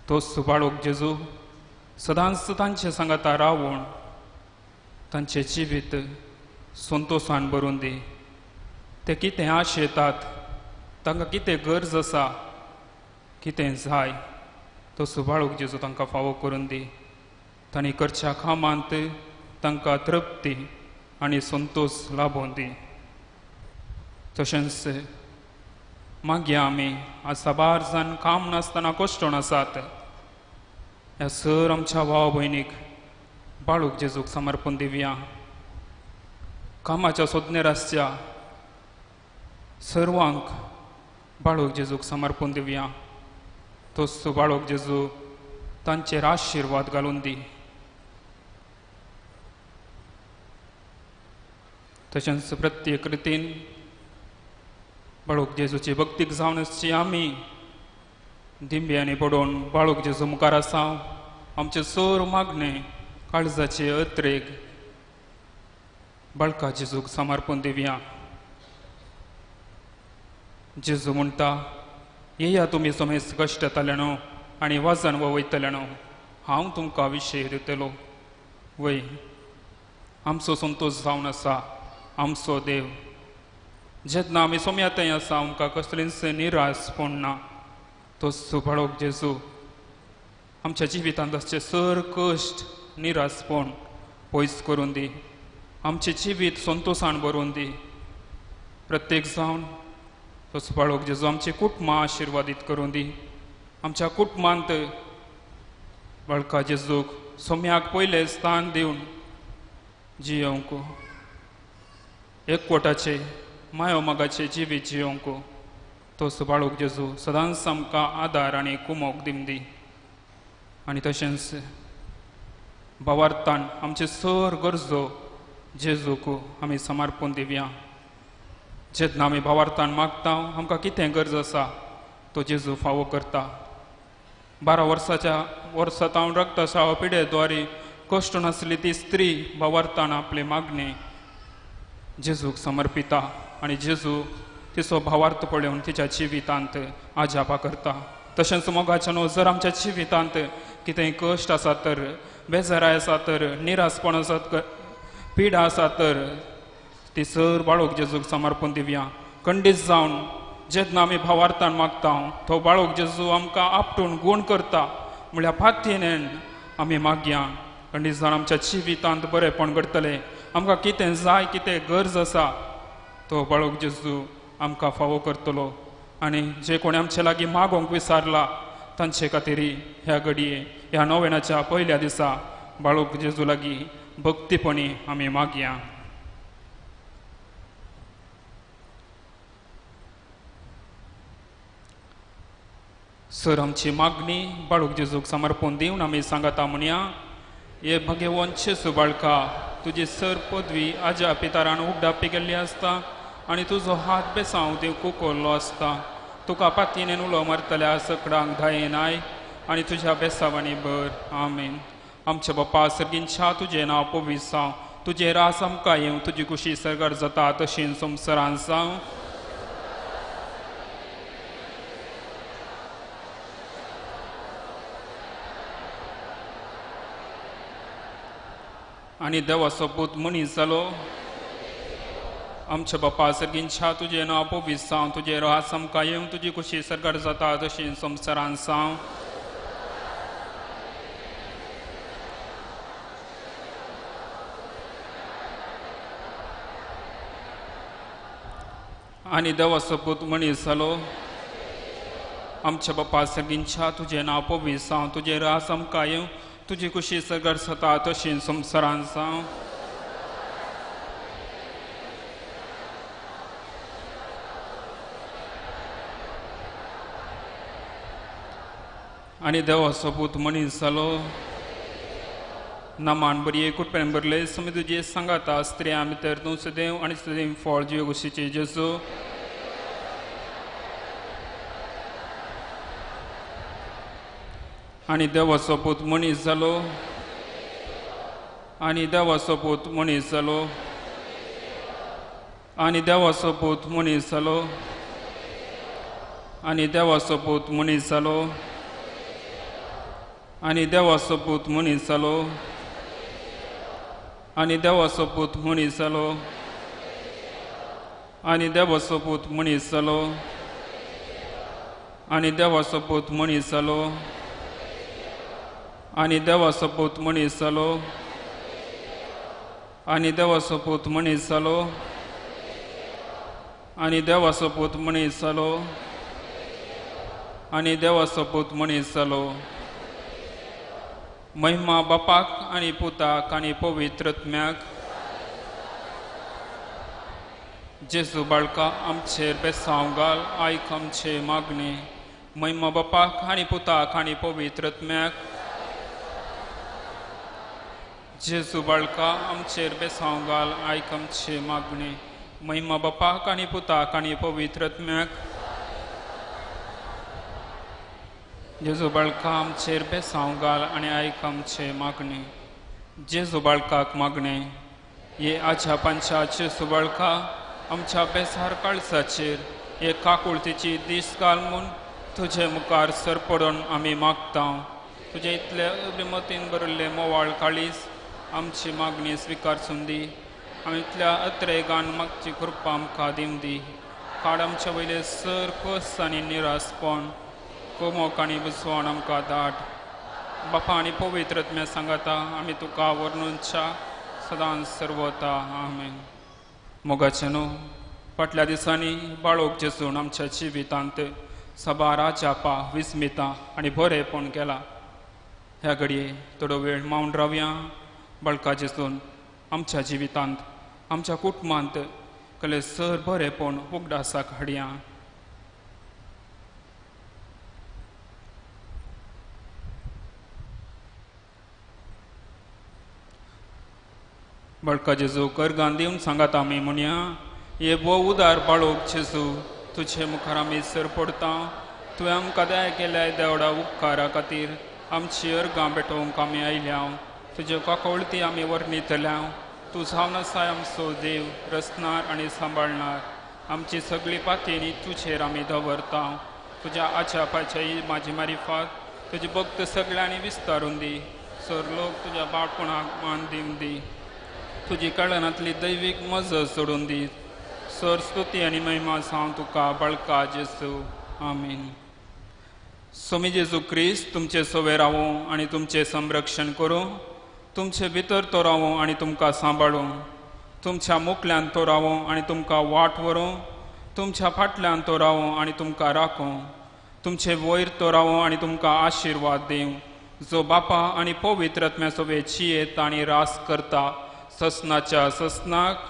तो सुबाळोक जेजू सदांच तांचे सांगाता रावून तांचें जिवीत संतोशान भरून दी. ते कितें आशेतात, तांकां कितें गरज आसा, कितें जाय, तो सुबाळोक जेजू तांकां फावो करून दी. तांणी करच्या कामांत तांकां तृप्ती आनी संतोश लाबोवन दी. तशेंच मागीर आमी आज साबार जाण काम नासतना कश्टोन आसात. ह्या सर आमच्या भाव भयणीक बाळूक जेजूक समर्पण दिवया. कामाच्या सोदनेर आसच्या सर्वांक बाळूक जेजूक समर्पण दिवया. तो बाळूक जेजू तांचेर आशिर्वाद घालून दी. तशेंच प्रत्येक रितीन बाळूक जेजूची भक्तीक जावन आसची आमी दिंब्यांनी पडोवन बाळूक जेजू मुखार आसा. आमचे सर मागणे काळजाचे अत्रेक बाळका जेजूक समर्पण दिवया. जेजू म्हणटा, येया तुमी समेस्त कश्टताले न्हू आनी वजन वयतले न्हू, हांव तुमकां विशय दितलो. वय आमचो संतोश जावन आसा आमचो देव. जेन्ना आमी सोम्यातय आसा आमकां कसलेंच निराशपण ना. तो सुबाळोक जेजू आमच्या जिवितांत आसचे सर कश्ट, निराशपण पयस करून दी. आमचें जिवीत संतोशान भरून दी. प्रत्येक जावन तो सुबाळोक जेजू आमची कुटुंबां आशिर्वादीत करून दी. आमच्या कुटुंबांत बाळका जेजूक सोम्याक पयलें स्थान दिवन जियोवंक, एकवटाचे मायो मोगाचे जिवीत जियोवंक तोच बाळूक जेजू सदांच आमकां आदार आनी कुमोक दिवंदी. आनी तशेंच भावार्थान आमचे सर गरजो जेजूक आमी समर्पण दिवया. जेन्ना आमी भावार्थान मागता आमकां कितें गरज आसा तो जेजू फावो करता. 12 वर्साच्या वर्सा तावन रक्तस्राव पिडे द्वारे कश्ट नासली ती स्त्री भावार्थान आपले मागणे जेजूक समर्पिता आनी जेजू तिचो भावार्थ पळोवन तिच्या जिवितांत आजापा करता. तशेंच मोगाच्या न्हू जर आमच्या जिवितांत कितेंय कश्ट आसा तर, बेजाराय आसा तर, निरासपण आसा, पिडा आसा तर ती सर बाळूक जेजूक समर्पण दिवया. खंडीत जावन जेन्ना आमी भावार्थान मागता तो बाळूक जेजू आमकां आपटून गूण करता म्हळ्यार फातीन आमी मागया. खंडीत जावन आमच्या जिवितांत बरेंपण घडटलें. आमकां कितें जाय, कितें गरज आसा तो बाळूक जेजू आमकां फावो करतलो. आनी जे कोणी आमचे लागीं मागोवंक विसारला तांचे खातीर ह्या घडये ह्या नोवेनाच्या पयल्या दिसा बाळूक जेजू लागीं भक्तीपणी आमी मागया. सर आमची मागणी बाळूक जेजूक समर्पण दिवन आमी सांगता म्हणया. हे भगेवन जेजू बाळका, तुजी सर पदवी आज्या पितारान उगडापी केल्ली आसता आनी तुजो हात बेसांव देव कुकोल्लो आसता. तुका पातीनेन उलो मारतल्या सकडांक धायेन I आनी तुज्या बेसावांनी भर. आमेन. आमच्या बापा सर्गींच्या तुजें नांव पवित्र जावं, तुजें रास आमकां येवं, तुजी कुशी सर्गार जाता तशी संवसारांत जावं. आनी देवाचो पूत मनीस जालो. आमच्या बापा सर्गींच्या तुजें नांव पवित्र जावं, तुजें रास आमकां येवं, तुजी कुशी सर्गार जाता तशी संवसारांत जावं. आनी देवाचो पूत मनीस जालो. आमच्या बापा सर्गींच्या तुजें नांव पवित्र जावं, तुजें रास आमकां येवं, तुजी कुशी सर्गार जाता तशी संवसारांत जावं. आनी देवाचो पूत मनीस जालो. नामान बरी कुटपेन भरले समी तुजे सांगाता, स्त्रियां भितर तूं सदैव आनी सदैव फळ जिवे कुशीचे जेजू. आनी देवाचो पूत मनीस जालो. आनी देवाचो पूत मनीस जालो. आनी देवाचो पूत मनीस जालो. आनी देवाचो पूत मनीस जालो. आनी देवाचो पूत मनीस जालो. आनी देवाचो पूत मनीस जालो. आनी देवाचो पूत मनीस जालो. आनी देवाचो पूत मनीस जालो. आनी देवाचो पूत मनीस जालो. आनी देवाचो पूत मनीस जालो. आनी देवाचो पूत मनीस जालो. आनी देवाचो पूत मनीस जालो. महिमा बापाक आनी पुताक आनी पवित्र आत्म्याक. जेजू बाळका आमचेर बेसांव घाल, आयक आमचे मागणे. महिमा बापाक आनी पुताक आनी पवित्र आत्म्याक. जेजू बाळका आमचेर बेसांव घाल, आयक आमचे मागणे. महिमा बापाक आनी पुताक आनी पवित्र आत्म्याक. जेजू बाळका आमचेर बेसांव घाल आनी आयक आमचे मागणे. जेजू बाळकाक मागणे. हे आज्या पांच्या जेजू बाळका आमच्या बेसार काळजाचेर हे काकुळतीची दीस घाल म्हूण तुजे मुखार सरपडून आमी मागता. तुजे इतले अभिमतीन भरिल्ले मोवाळ काळीज आमची मागणी स्विकारसून दी. आमी इतल्या अत्रेगान मागची कृपा आमकां दिवं दी. काड आमचे वयले सर कस आनी निरासपण, कोमोक आनी बुजवण आमकां धाड. बापा आनी पवित्र आत्म्या सांगाता आमी तुका वर्णूनच्या सदांच सर्वता. आमेन. मोगाचे न्हू फाटल्या दिसांनी बाळोक जेजून आमच्या जिवितांत सबार आचापा विस्मिता आनी बरेंपण केलां. ह्या घडये थोडो वेळ मावन रावया. बळका जेजून आमच्या जिवितांत आमच्या कुटुंबांत कले सर बरेंपण उगडासाक हाडया. बळका जेजू करगान दिवन सांगात आमी म्हणया, हे भोव उदार बाळोक जेजू, तुजे मुखार आमी सर पडता. तुवें आमकां दया केल्या देवडा उपकारा खातीर आमची अर्गां भेटोवंक आमी आयल्या. तुज्यो काकवळती आमी वर्णितल्या. तूं जावन आसाय आमचो देव, रचणार आनी सांबाळणार. आमची सगळी पातयेनी तुजेर आमी दवरता. तुज्या आचापाच्या म्हाजी मारिफात तुजी भक्त सगळ्यांनी विस्तारून दी. सर लोक तुज्या बाळपणाक मान दिवन दी. तुजी कळनांतली दैवीक मजत सोडून दी. सर स्तुती आनी महिमा जावं तुका बळका जेजू. आमीन. स्वामी जेजू क्रिस्त तुमचे सोवे रावूं आनी तुमचें संरक्षण करूं. तुमचे भितर तो रावूं आनी तुमकां सांबाळूं. तुमच्या मुखल्यान तो रावूं आनी तुमकां वाट व्हरूं. तुमच्या फाटल्यान तो रावूं आनी तुमकां राखूं. तुमचे वयर तो रावूं आनी तुमकां आशिर्वाद दिवं. जो बापा आनी पवित्र आत्म्या सोवे चियेत आनी रास करता ससनाच्या ससनाक.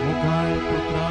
मुखार पुत्रा